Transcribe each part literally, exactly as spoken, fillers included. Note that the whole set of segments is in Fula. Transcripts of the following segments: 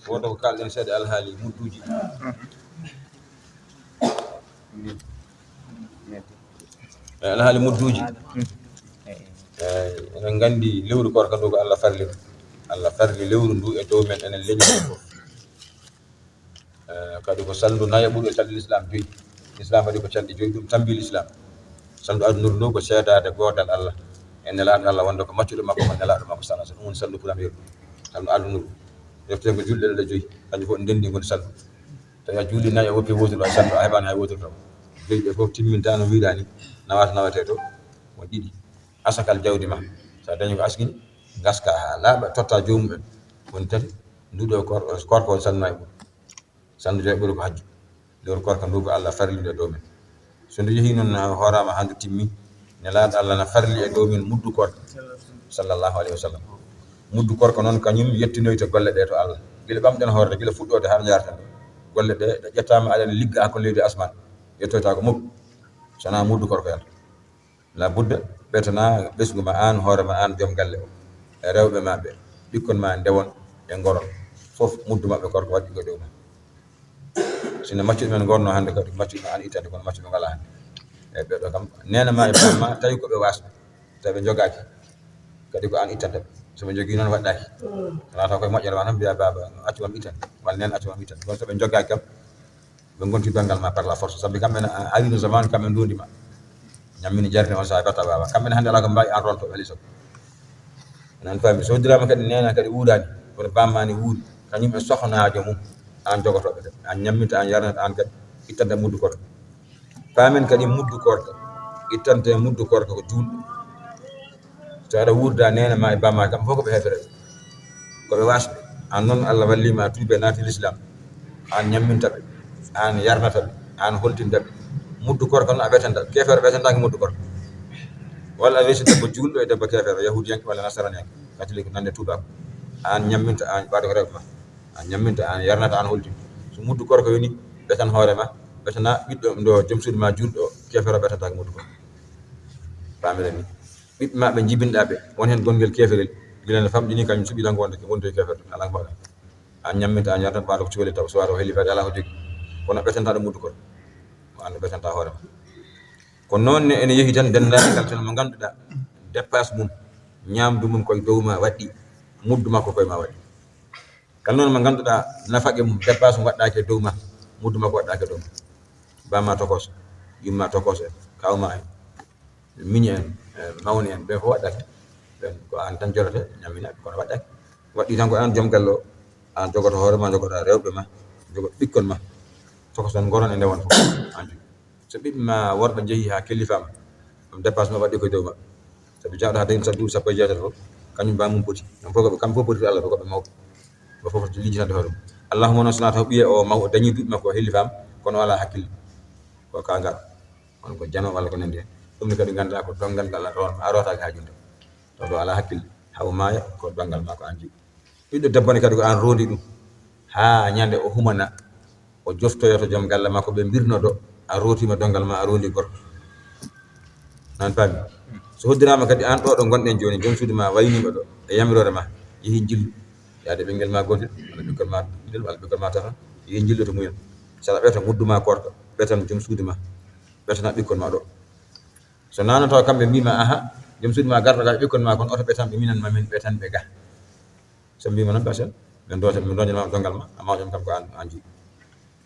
Woto ko kalɗen seeɗa alhaali mudduuji. E alhaali mudduuji. Eyi, eɗen nganndi lewru koorka ndu ko Allah farli. Allah farli lewru ndu e dow men enen leñol fof. Eh, kadi ko salndu nayaɓuru e calɗi Lislaam joyi. Lislaam waɗi ko calɗi joyi, ɗum tambi Lislaam. Salndu adunuru ndu ko seedaade goodal Allah e nelaaɗo Allah wonde ko maccuɗo makko, ko nelaaɗo makko, sallallahu alaihi wasallam. Ɗum woni salndu premier, salndu adunuru. Reften ko julɗe ɗe joyi, kanjum fof ndenndi ngoni salndu. Tawi a juuli nayi, a woppi wootere, a salndu, a heɓaani hay wootere taw. Joyi ɗe fof timminta no wiiɗaa ni, nawata nawetee to, won ɗiɗi. Asakal jawdi ma, so a dañi ko askini, ngaska haa laaɓa, totta joomum en. Woni tati, ndu ɗo koor-, koorka woni salndu nayaɓuru. Salndu joyaɓuru ko hajju. Lewru koorka ndu ko Allah farli ndu e dow men. So ndu yehii noon, hooraama haa ndu timmi, nelaaɗo Allah na farli e dow men muddu koorka, sallallahu alaihi wasallam. Muddu koorka noon kañum yettinoyta golle ɗe to Allah. Gila ɓamɗen hoore, gila fuɗɗoode haa njaarten ɗo. Golle ɗe, ɗe ƴettaama aɗa ligga haa ko leydi asmaan. Yettoytaako muk. So wonaa muddu koorka yalta. La budda, ɓetanaa ɓesngu ma aan, hoore ma aan, joom galle o. E rewɓe ma ɓe, ɓikkon ma ndewon e ngoron. Fof muddu maɓɓe koorka waɗi ko dow ma. Sinno maccuɓe men ngorno hannde kadi, maccuɓe ma aan ittande, kono maccuɓe ngalaa hannde. E ɓeɗo kam, neene ma e baaba ma, tawi ko ɓe waasɓe, tawi ɓe njogaaki. Kadi ko aan ittanta ɓe. So ɓe njogii noon waɗɗaaki. Wonaa taw koye moƴƴere ma tan mbiya baaba, accu ma mi ittande. Walla neene accu ma mi ittande. Kono so ɓe njogaaki kam, ɓe ngonti donngal ma par la force. Sabi kamɓe ne, a, arino zaman, kamɓe ndondi ma. Ñammini jarni on saha batta baaba. Kamɓe ne hannde alaa ko mbaawi aan ronto, alaa sago. Nan faami, so hoddiraama kadi neene kadi wuudaani, kono bamma ne wuudi. Kañum e sohnaajo mum, aan jogotooɓe kadi. Aan ñamminta, aan yarnata, aan kadi ittanta muddu koorka. Paamen kadi muddu koorka, ittante muddu koorka ko juulɗo. So aɗa wuurda neene ma e bamma kam fof ko ɓe heefereɓe. Ko ɓe waasɓe. Aan noon Allah walli ma a tuubi a naati Lislaam. Aan ñamminta ɓe, aan yarnata ɓe, aan holtinta ɓe. Muddu koorka noon a ɓetanta ɓe. Keefeero ɓetantaake muddu koorka. Walla a weesu debbo juulɗo e debbo keefeero, yahuudiyanke walla nasaraanyanke, katolik, nande tuubaako. Aan ñamminta, aan ɓaade ko rewɓe ma. Aan ñamminta, aan yarnata, aan holtinta. So muddu koorka woni, ɓetan hoore ma, ɓetana ɓiɗɗo ndo joom suudu ma juulɗo, keefeero ɓetantaake muddu koorka. Paamiɗen ni. Ɓiɓɓe ma ɓe njibinɗa ɓe, won heen gongel keeferel, gila no famɗi ni, kañum suɓi tan ko wonde, wonde keefeero, alaa ko mbaɗa. Aan ñamminta, aan yarnata, ɓaade ko cukalel taw, so waɗa o hellifaade, alaa ko jogii. Kono ɓetantaɗo muddu koorka, ko aan ɓetanta hoore ma. Ko noon ne ene yehi tan denndaangal tan mo ngannduɗaa dépasse mum, ñaamdu mum koye dow ma waɗɗi, muddu makko koye ma waɗɗi. Kala noon mo ngannduɗaa nafaqe mum, dépasse mum waɗɗaaki e dow ma, muddu makko waɗɗaaki e dow ma. Bamma tokos, yumma tokos en, kawma en, miñi en, e, mawni en, ɓe fof waɗɗaaki. Ɓen ko aan tan jogotoo, ñammina, kono waɗɗaaki. Waɗɗi tan ko aan joom galle o, aan jogoto hoore ma, jogoɗa rewɓe ma, jogoto ɓikkon ma. Tokos tan ngoron e ndewon fof, aan jogii. So ɓiɓɓe ma worɓe njehii haa kellifaama, ɗum dépasse ma waɗɗi koye dow maɓɓe. Sabi jawɗo haa dañi sabu duuɓi sappo e jeetati fof, kañum bamum poti. Ɗum fof ko ɓe, kamɓe fof poti to Allah, ko ɓe mawɓe. Ɓe fof foti lijjitande hoore mum. Allahumma noon so wonaa taw ɓiye o maw, o dañii duuɓi makko o hellii faam, kono o alaa hakkille. Ko kangal. Kono ko jano walla ko nanndi heen. Ɗum ne kadi ngannduɗaa ko donngal ngal a roon, a rootaaki haa jonta. Taw ɗo alaa hakkille. Haa o maaya ko donngal ma ko aan jogii. Ɓiɗɗo debbo ne kadi ko aan roondi ɗum. Haa ñande o humana, o joftoyoto joom galle makko, ɓe mbirno ɗo, a rootiima donngal ma, a roondi gorko. Nan faami? So hoddiraama kadi aan ɗo, ɗo ngonɗen jooni, joom suudu ma wayniima ɗo, e yamiroore ma, yehi njillu. Yaade ɓinngel ma gootel, walla ɓikkol ma ɗiɗon, walla ɓikkol ma tato, yehi njillu to mumen. So aɗa ɓeta muddu ma koorka, ɓetan joom suudu ma, ɓetana ɓikkol ma ɗo. So nana taw kamɓe mbiima, aha, joom suudu ma garɗo ga, ɓikkol ma kon, oto ɓetan ɓe, minen ma min ɓetan ɓe ga. So mbiima noon, ɓasen, ɓe doota, ɓe doñanma donngal ma, amma joom kam ko aan, aan jogii.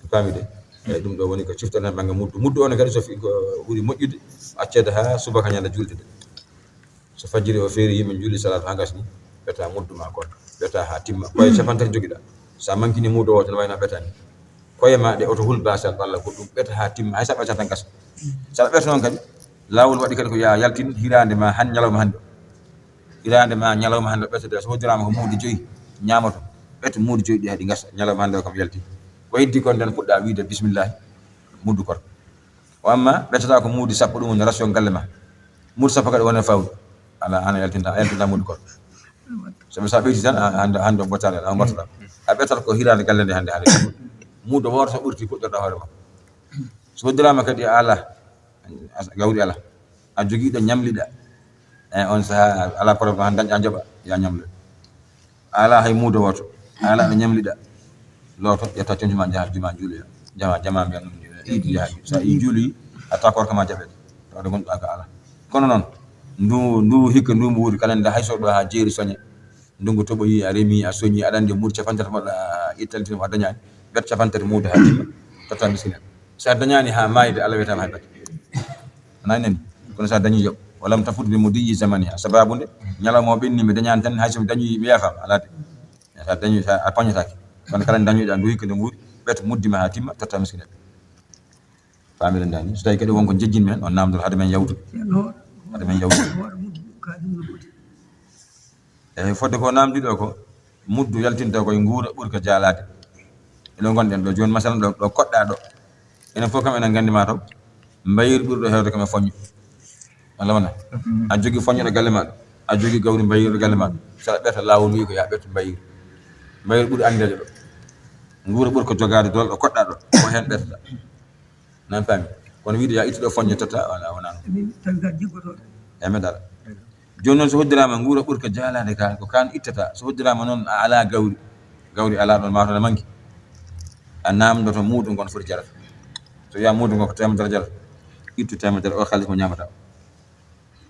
Faami de? Eyi, ɗum ɗo woni ko ciftoɗen bannge muddu. Muddu o ne kadi so fi-, ko ɓuri moƴƴude, acceede haa subaka ñande juulde de. So fajiri o feeri, yimɓe njulli salaatu haa ngasni, ɓeta muddu ma kon. Ɓeta haa timma. Koye cappanɗe tati njogiɗa. So a mankini muddu o, tan wayno a ɓetani. Koye ma ɗe oto hul basal walla ko ɗum, ɓeta haa timma. Hay so a ɓeta tan gasa. So a ɓeta noon kadi, laawol waɗi kadi ko yo a yaltin hiraande ma han ñalawma hannde. Hiraande ma ñalawma hannde ɓetede, so hoddiraama ko muudi joyi ñaamato, ɓeto muudi joyi ɗi haa ɗi ngasa, ñalawma hannde o kam yalti. Ko heddi kon nden puɗɗa wiide bismillahi, muddu koorka. O amma ɓetata ko muudi sappo, ɗum woni ration galle ma. Muudi sappo kadi wona fawde. Ala, an a yaltinta, a yaltinta muddu koorka. Sabu so a ɓeyti tan, a, hannde, hannde o bottare, a bottata. A ɓetata ko hiraande galle nde hannde, hannde. Muddu wooto so ɓurti puɗɗorɗa hoore ma. So hoddiraama kadi a ala, gawri ala. A jogiiɗo ñamliɗa. E on saha, ala problème, han dañƴa joɓa, ya ñamle. Ala hay muudo wooto. Ala ɓe ñamliɗa. Looto, ƴetta conci ma, njaha juma, juuloya. Jama, jama mbiya ɗum, iidi njaha. So a i juuloyi, a tawa koorka ma jaɓete. Tawde gonɗa ka ala. Kono noon, ndu, ndu hikka, ndu mbuuri, kala nde hay so ɗo haa jeeri soñe. Ndungu toɓoyi, a remi, a soñi, aɗa anndi muudo capanɗe tati mbaɗa, a ittante mo a dañaani. Ɓet capanɗe tati muudo haa timma, totta miskine. So a dañaani haa maayde, Allah wiyata ma hay batte. Wonaa nani? Kono so a dañi yoɓ. Walam tafut bi mudiyi zamaniha. Sababu nde, ñalawma o ɓenni, mi dañaani tan, hay so mi dañi, mi yaafama. Alaa de. So a dañi, so a pañataake. Kono kala dañuɗa ndu hikka nde mbuuri, ɓet muddi ma haa timma, totta miskine. Faamiren dani. So tawi kadi wonko jejjin men, on namdor hade men yawtude. Hade men yawtude. Eyi, fodde ko namdi ɗo ko, muddu yaltinta koye nguura ɓurka jaalaade. Ino gonɗen ɗo jooni, masalan, ɗo, ɗo koɗɗa ɗo. Enen fof kam enen nganndi ma taw, mbayir ɓuri ɗo heewde kam e foñño. Walla wona? A jogii foñño ɗo galle ma ɗo. A jogii gawri mbayir ɗo galle ma ɗo. So aɗa ɓeeta laawol wi ko ya ɓeeto mbayir. Mbayir ɓuri anndeede ɗo. Nguura ɓurka jogaade doole ɗo koɗɗa ɗo. Ko heen ɓeetata. Nan faami? Kono wiide ya ittu ɗo foñño totta, wala, wona noon. Min tan ka jiggoto. E mi dara. Jooni noon so hoddiraama nguura ɓurka jaalaade ka, ko kaan ittata. So hoddiraama noon a alaa gawri. Gawri alaa ɗoon, mataw ne manki. A namdoto muudo ngon foti jarata. So wiya muudo ngo ko teemedere jarata. Ittu teemedere o, kaalis mo ñaamata o.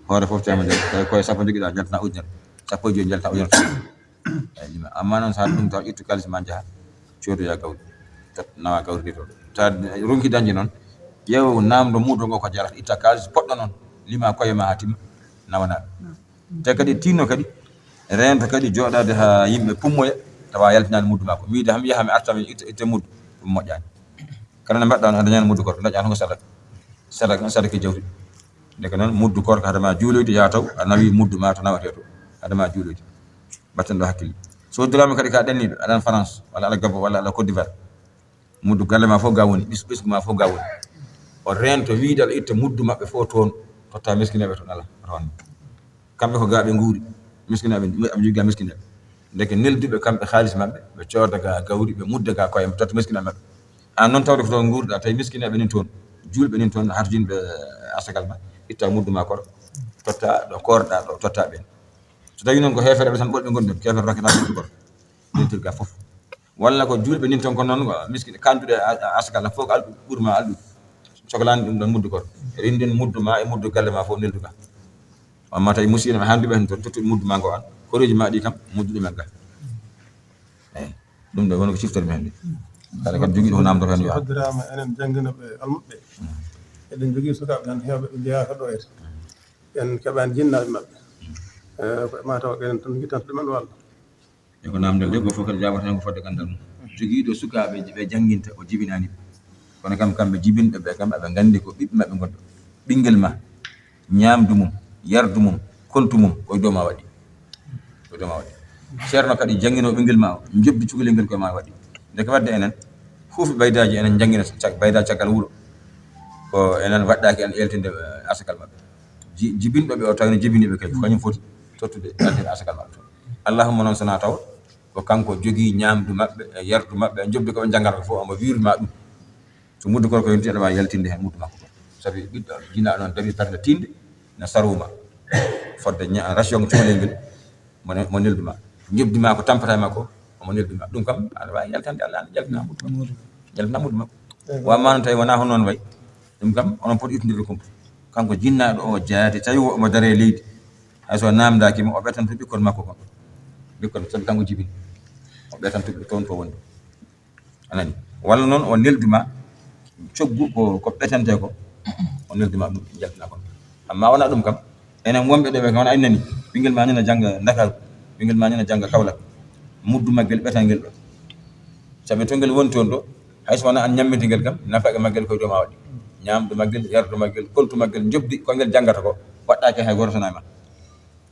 Hoore fof teemedere. Tawi koye sappo njogiɗa, jaltana ujunere. Sappo e joyi, jaltana ujunere. Eyi, lima. Amma noon, so a ɗum taw, ittu kaalis ma, njaha, coodoya gawri. Tot-, nawa gawri ndi to. So a ronki dañde noon, ƴeew namdo muudo ngo ko jarata, itta kaalis poɗɗo noon, lima koye ma haa timma, nawana ɗum. Te kadi tinno kadi, reento kadi jooɗaade haa yimɓe pummoya, tawa yaltinaani muddu makko. Wiide, "Ham yaha mi arta mi itta, itta muddu," ɗum moƴƴaani. Kala nde mbaɗɗa on, a dañaani muddu koorka, daña tan ko sadaka. Sadaka, sadaka jawdi. Ndeke noon, muddu koorka hade ma juuloyde, yaa taw a nawi muddu ma to nawetee to. Hade ma juuloyde. Mbatten ɗo hakkille. So hoddiraama kadi ka ɗenniiɗo, aɗa France, walla aɗa Gabon, walla aɗa Côte d'Ivoire. Muddu galle ma fof ga woni, ɓis-, ɓesngu ma fof ga woni. O reento wiide aɗa itta muddu maɓɓe fof toon, totta miskineeɓe toon, alaa, toon. Kamɓe ko ga ɓe nguuri, miskineeɓe, aɓe njogii ga miskineeɓe. Ndeke nelduɓe kamɓe haalis maɓɓe, ɓe cooda ga gawri, ɓe mudda ga koye maɓɓe, totta miskineeɓe maɓɓe. Aan noon tawde ko toon nguurɗa, tawi miskineeɓe nin toon, juulɓe nin toon, hatojinɓe asagal ma, itta muddu ma koɗo, totta ɗo koorɗa ɗo, totta ɓeen. So tawi noon ko heefereɓe tan ɓolɓe ngoni ɗon, keefere rokkata muddu koɗo. Ndentirga fof. Walla ko juulɓe nin toon ko noon, miskine, kanduɗe a-, a-, asagal fof ko alɗu, ɓurma alɗu. Soklaani ɗum ɗon muddu koɗo. Rindin muddu ma e muddu galle ma fof nelduga. Amma tawi musiɗɗo ma handuɓe hen toon, tottuɓe muddu ma ngo an. Koreeji ma ɗi kam, muddu ɗumen ga. Eyi. Ɗum ɗo woni ko ciftori men ɗi. Kala kadi jogiiɗo ko namdoto hen yo. Hoddiraama enen jannginooɓe almuɓɓe. Mm. Eɗen jogii sukaaɓe tan heewɓe ɓe njeyaa ko ɗo et. Mm. En keɓaani jinnaaɓe maɓɓe. Eh, ko ma taw ko enen tan ngittanta ɗumen walla? E ko namdal de, gooto fof kadi jaabata heen ko fodde ganndal mum. Jogiiɗo sukaaɓe ɓe jannginta, o jibinaani ɓe. Kono kam, kamɓe jibinɓe ɓe kam, aɓe nganndi ko ɓiɓɓe maɓɓe ngonɓe. Ɓinngel ma, ñaamdu mum, yardu mum, koltu mum, ko e dow ma waɗi. Ko e dow ma waɗi. Ceerno kadi jannginoo ɓinngel ma o, njoɓdi cukalel ngel ko e ma waɗi. Ndeke wadde enen, huufi baydaaji enen njanngina cag-, baydaa caggal wuro. Ko enen waɗɗaaki en eeltinde, eh, asakal maɓɓe. Ji-, jibinɗo ɓe o tawi no jibini ɓe kadi, ko kañum foti tottude, altinde asakal maɓɓe toon. Allahumma noon so na taw, ko kanko jogii ñaamdu maɓɓe, e yardu maɓɓe, e njoɓdi ko ɓe njanngata ko fof, omo wiirma ɗum. So muddu koɗo ko yonti, aɗa waawi yaltinde heen muddu makko ko. Sabi ɓiɗɗo jinaaɗo noon dawi darnde tiinde, na saruma. Fodde ña-, ration cukalel ngel, mo ne-, mo neldu ma. Njoɓdi ma ko tampata e makko, omo neldu ma. Ɗum kam, aɗa waawi yaltande Allah, yaltina muddu makko. Yaltina muddu makko. Eyi. Wa amma noon tawi wonaa hono noon wayi. Ɗum kam, onon poti ittondirde kumpa. Kanko jinnaaɗo o jaati, tawi omo dare e leydi. Hay so naamndaaki mo, o ɓetanto ɓikkon makko kon. Ɓikkon, sabi kanko jibini. O ɓetanto ɓe toon to woni. A nani? Walla noon o neldu ma, coggu ko, ko ɓetante ko, o neldu ma ɗum, jaltina kon. Amma wona ɗum kam, enen wonɓe ɗo ɓe kam, wona en nani, ɓinngel ma nana jannga Ndakaaru, ɓinngel ma nana jannga Kaolack, muddu maggel ɓetan ngel ɗo. Sabi to ngel woni toon ɗo, hay so wona an ñamminta ngel kam, nafaqa maggel koye dow ma waɗi. Ñaamdu maggel, yardu maggel, koltu maggel, njoɓdi ko ngel janngata ko, waɗɗaaki hay gooto so nayi ma.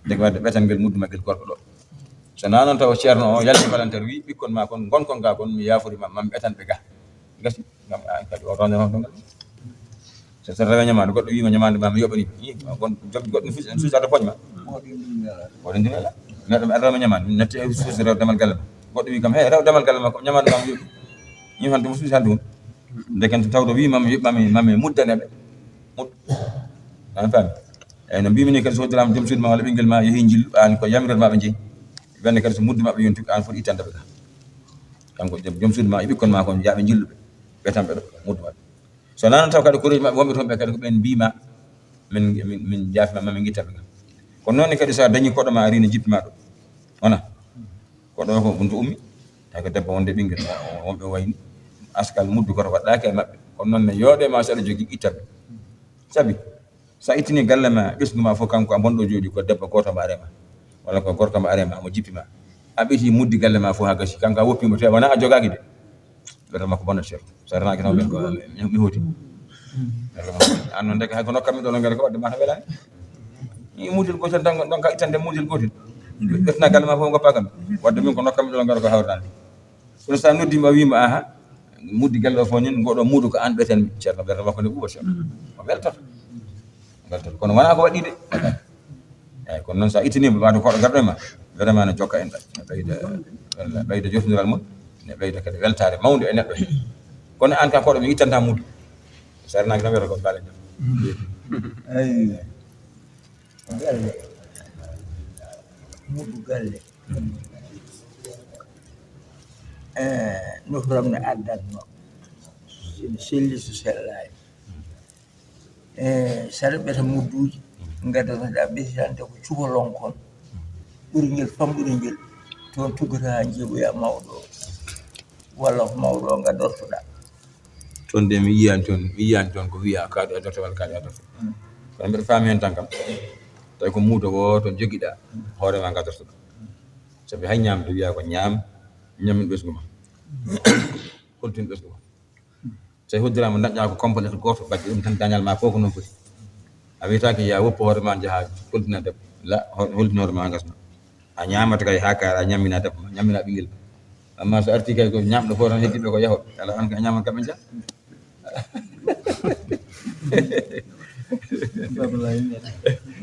Ndeke wadde ɓetan ngel muddu maggel gorko ɗo. So na noon taw ceerno o yalti volontaire wi ɓikkon ma kon, ngonkon ga kon, mi yaafori ma, mam ɓetan ɓe ga. Gasi, ngam a kadi o ronde hoto ngal. So, so rewe ñamaande, goɗɗo wiima ñamaande ma mi yoɓani. Yi, kon joɓ-, goɗɗo fus-, en susata poñ ma. Woɗi ndin wela. Neɗɗo mi arrama ñamaande, mi natti e suusi rew demal galle ma. Goɗɗo wi kam, "He, rew demal galle ma, ko ñamaande ma mi yoɓi." Yi han ɗum suusi han ɗum. Ndeken so tawɗo wi mami, mami, mami muddane ɓe. Mud-, an faami? Eyi, no mbimi ni kadi, so hoddiraama joom suudu ma walla ɓinngel ma yehi njillu, aan ko yamiroɗa ma ɓe njehi. Ɓenne kadi so muddu maɓɓe yonti, aan foti ittande ɓe ga. Kanko joom, joom suudu ma e ɓikkon ma kon, yaaɓe jilluɓe, ɓe tan ɓe ɗo muddu maɓɓe. So nana taw kadi kureeji maɓɓe wonɓe toon ɓe kadi ko ɓen mbiima, "Min, min, min jaafima, ma min ngittaɓe ngal." Kono noon ne kadi so a dañi koɗo ma, a riino jippi ma ɗo. Wona? Koɗo ko buntu ummi, tawi ko debbo wonde ɓinngel, wonɓe wayni. Askal muddu koto waɗɗaaki e maɓɓe. Kono noon ne yooɗe ma so aɗa jogii ittaɓe. Sabi, so a ittini galle ma, ɓesngu ma fof, kanko a bonɗo jooɗi, ko debbo gooto mo arema, walla ko gorko mo arema, mo jippi ma. A ɓeti muddi galle ma fof haa gasi, kanko a woppi mo, te wona a jogaaki de. Ɓerɗe makko bonat, Cheikh. So a renaaki tan, ɓen ko mi, mi hooti. Ɓerɗe makko. An noon, ndeke hay ko nokka mi ɗo, ngel ko wadde ma tan welaani. I muddel gootel tan, ɗon ka ittande muddel gootel. Ɓetna galle ma fof, ngoppa kam. Wadde min ko nokka mi ɗo, ngel ko hawranaade. Kono so a noddiima, a wiima, "Aha, muddi galle o fof nin, ngoɗo muudo ko an ɓeten." Ceerno, ɓerɗe makko ne ɓuuɓa, Ceerno. O weltoto. O weltoto. Kono wonaa ko waɗi de. Eeyi, kono noon so a ittiniima, ɓaade koɗo garɗo e ma, vraiment ne jokka enɗam. Ne ɓeyda, ɓeyda joftondiral mon, ne ɓeyda kadi weltaare mawnde e neɗɗo he. Kono an ka koɗo mi ittanta muddu. So a renaaki tan wiyata ko baale jam. Eeyi. Galle. Muddu galle. Eh, nofram ne addatno. Sene selli so sellaani. Eh, saɗa ɓeta mudduuji, ngaddanoɗa ɓesitande ko cubalon kon. Ɓuri ngel famɗude ngel. Toon tuggata haa njeeɓoya mawɗo. Walla ko mawɗo o ngaddortoɗa. Toon de mi yiyaani toon, mi yiyaani toon ko wiya kaɗo e dorto walla kaɗo e dorto. Mm. Kono mbiɗa faami heen tan kam. Tawi ko muudo wooto jogiɗa, hoore ma ngadortoɗa. Sabi hay ñaamde wiya ko ñaam, ñamin ɓesngu ma. Holtin ɓesngu ma. So a hoddiraama dañƴaa ko complet gooto, ɓadde ɗum tan dañal ma fof ko noon foti. A wiyataake ya woppu hoore ma njaha holtina debbo. La, hol-, holtin hoore ma ngasna. A ñaamata kay haa kaara, a ñammina debbo ma, ñammina ɓinngel ma. Amma so arti kay ko ñaamɗo fof tan heddiɓe ko yahoɓe. Ala an ko a ñaaman kamɓe njaha.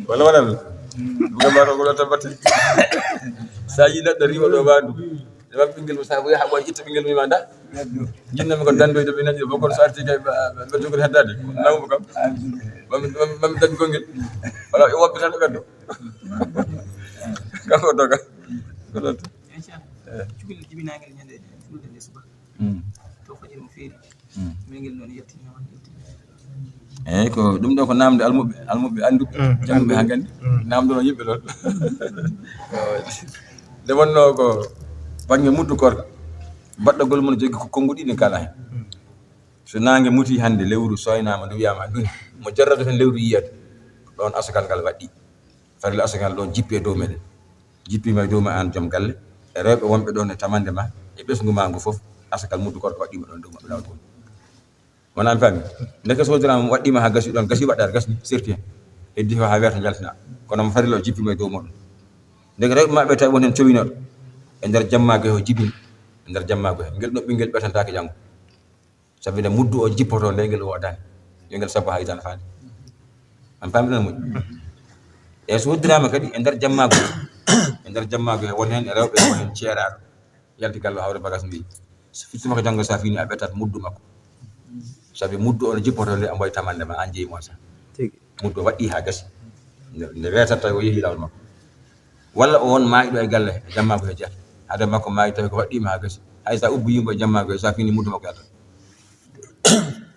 Walla waɗal. Ɗum kam mbaɗo ko ɗo tan batte. Sa yi neɗɗo rima ɗo bandu. Ɗe maɓɓe ɓinngel mo sa ko yaha ɓoy itta ɓinngel mo ma nda. Jinnami ko dandoyde ɓe naƴi fof kono so arti kay ɓe jogori heddaade. Nawmo kam. Mami, mami, mami dañ konngel. Wala e woɓɓe tan e ɓeddo. Kanko doga. Ko ɗon. Inchallah. Eh. Cukalel jibinaangal ñande fulde nde subaka. Mm. To fajiri mo feeri. Mm. Mingel noon yettinii on, yettinii. Eeyi, ko ɗum ɗo ko naamnde almuɓɓe, almuɓɓe annduɓe, mm, jannguɓe haa nganndi. Mm. Naamndono yimɓe ɗoon. Nde wonnoo ko bannge muddu koorka, baɗɗagol mum no jogii ko konnguɗi ɗi kala heen. Mm. So naange mutii hannde, lewru sooynaama, ndu wiyaama ndu, mo jarrata heen lewru yiyata, ɗoon asakal ngal waɗɗii. Farilla asakal ɗoon jippi e dow meɗen. Jippiima e dow ma aan joom galle, e rewɓe wonɓe ɗoon e tamande ma, e ɓesngu ma ngu fof, asakal muddu koorka waɗɗiima ɗoon dow maɓɓe laawol ngol. Wonaa mi faami? Ndeke so hoddiraama waɗɗiima haa gasi ɗoon, gasi waɗɗaade, gasni, serti heen. Heddi ko haa weeta njaltina. Kono mo farilla o jippiima e dow mooɗon. Ndeke rewɓe maɓɓe tawi won heen cowinooɗo. E nder jammaagu he o jibini. E nder jammaagu he. Ngel ɗo ɓinngel ɓetantaake janngo. Sabi nde muddu o jippoto nde ngel woodaani. Yo ngel sabbo haa hitaande faade. An paami ɗon moƴƴi. E so hoddiraama kadi e nder jammaagu. E nder jammaagu he won heen e rewɓe won heen ceeraaɗo. Yalti galle hawre bagas mbiyi. So firti makko janngo so a fini a ɓettat muddu makko. Sabi muddu o no jippoto nde a mboy tamande ma an jeyi mo sa. Tigi. Muddu o waɗɗii haa gasi. Nde, nde weetat tawi o yehi laawol makko. Walla o won maayɗo e galle, e jammaagu he jeya. Hade makko maayi tawi ko waɗɗiima haa gasi. Hay so a ubbi yumbo e jammaagu he, so a fini muddu makko yaltat.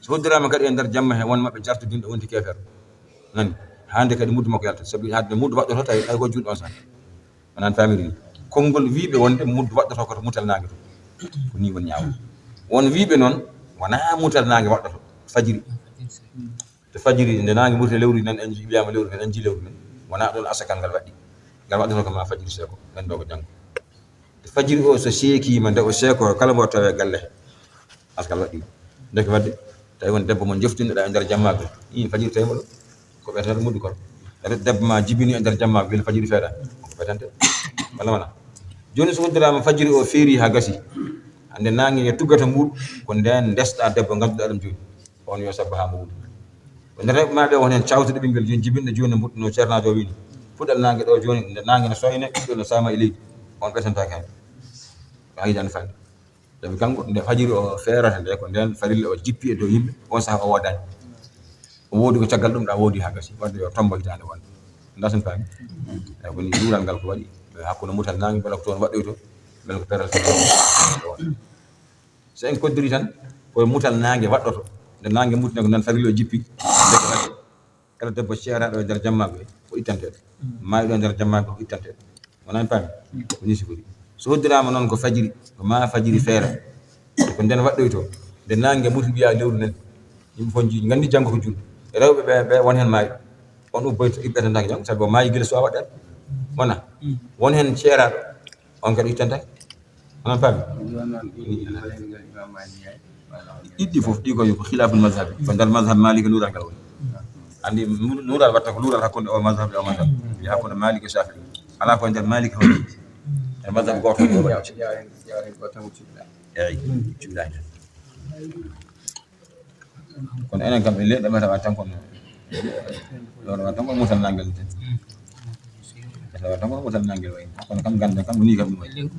So hoddiraama kadi e nder jamma he, won maɓɓe jartodinɗo wonti keefeero. Nani? Hannde kadi muddu makko yaltat. Sabi hade muddu waɗɗoto tawi, tawi ko juulɗo on saan. Wonaa no faamiri ni. Konngol wiiɓe wonde muddu waɗɗoto ko to mutal naange to. Ko nii woni ñaawal. Won wiiɓe noon, wonaa mutal naange waɗɗoto. Fajiri. To fajiri, nde naange ɓurti lewru nan, en nji-, wiyaama lewru nan, en nji lewru nan. Wonaa ɗoon asakal ngal waɗɗii. Ngal waɗɗoto ko ma fajiri seeko, nganndu ko janngo. To fajiri o so seekiima, nde o seeko, kala mbo tawee galle he. Asakal waɗɗii. Ndeke waɗde, tawi won debbo mo joftinɗoɗaa e nder jammaagu. Ii, fajiri tawi mo ɗo. Ko ɓetante muddu kon. Ret debbo ma jibini e nder jammaagu, gila fajiri feeɗa. Ko ɓetante. Walla wonaa? Jooni so hoddiraama fajiri o feeri haa gasi. Hannde naange nge tuggata mbuuɗu, ko ndeen ndesɗaa debbo ngannduɗaa ɗum jooni. On yo sabba haa mbo wuuri. Ko nde rewɓe ma ɓe won heen cawtuɗo ɓinngel jooni jibinɗo jooni mbuɗɗo no ceernaajo o wini. Fuɗal naange ɗo jooni, nde naange no sooyne, ɓiɗɗo no saama e leydi. On ɓetantaake heen. Ko haydani faami. Sabi kanko, nde fajiri o feerata nde, ko ndeen farilla o jippi e dow yimɓe, on sahaa o woodaani. O woodi ko caggal ɗum ɗa woodi haa gasi, wadde yo tombo hitaande wonde. Ndasen faami? Eyi, woni luural ngal ko waɗi, hakkunde mutal naange, mbela ko toon waɗɗoyto, mbela ko peral toon. So en koddiri tan, ko e mutal naange waɗɗoto. Nde naange muti, ko nan farilo jippi, ndeke waɗde. Kala debbo ceeraaɗo e nder jamma ko, ko ittantee. Maayɗo e nder jamma ko ittantee. Wonaa en paami? Ko nii sifori. So hoddiraama noon ko fajiri, ko maa fajiri feera. Ko nden waɗɗoytoo. Nde naange muti, mbiyaa lewru nan. Yimɓe fof njii, nganndi janngo ko juulɓe. Rewɓe ɓe, ɓe won heen maayɗo. On ubboyto, iɓɓetanaaki janngo, sabu o maayi gila suwaa waɗɗaade. Wonaa? Won heen ceeraaɗo, on kadi ittantee. Onon paami? Ɗiɗi fof, ɗi ko, ko khilaful mazhabi. Ko nder mazhab Malik luural ngal woni. Anndi nu-, luural watta ko luural hakkunde o mazhab e o mazhab. Wiya hakkunde Malik e Shafi'i. Alaa ko e nder Malik hono. Nder mazhab gooto ko waɗi. Eeyi, cuɗaani. Kono enen kam, en leɗɗe mata wa tan kono, ɗo wa tan kono mutal nangel ten. Ɗo wa tan kono mutal nangel wayi. Kono kam ganda kam ni kam ɗum wayi.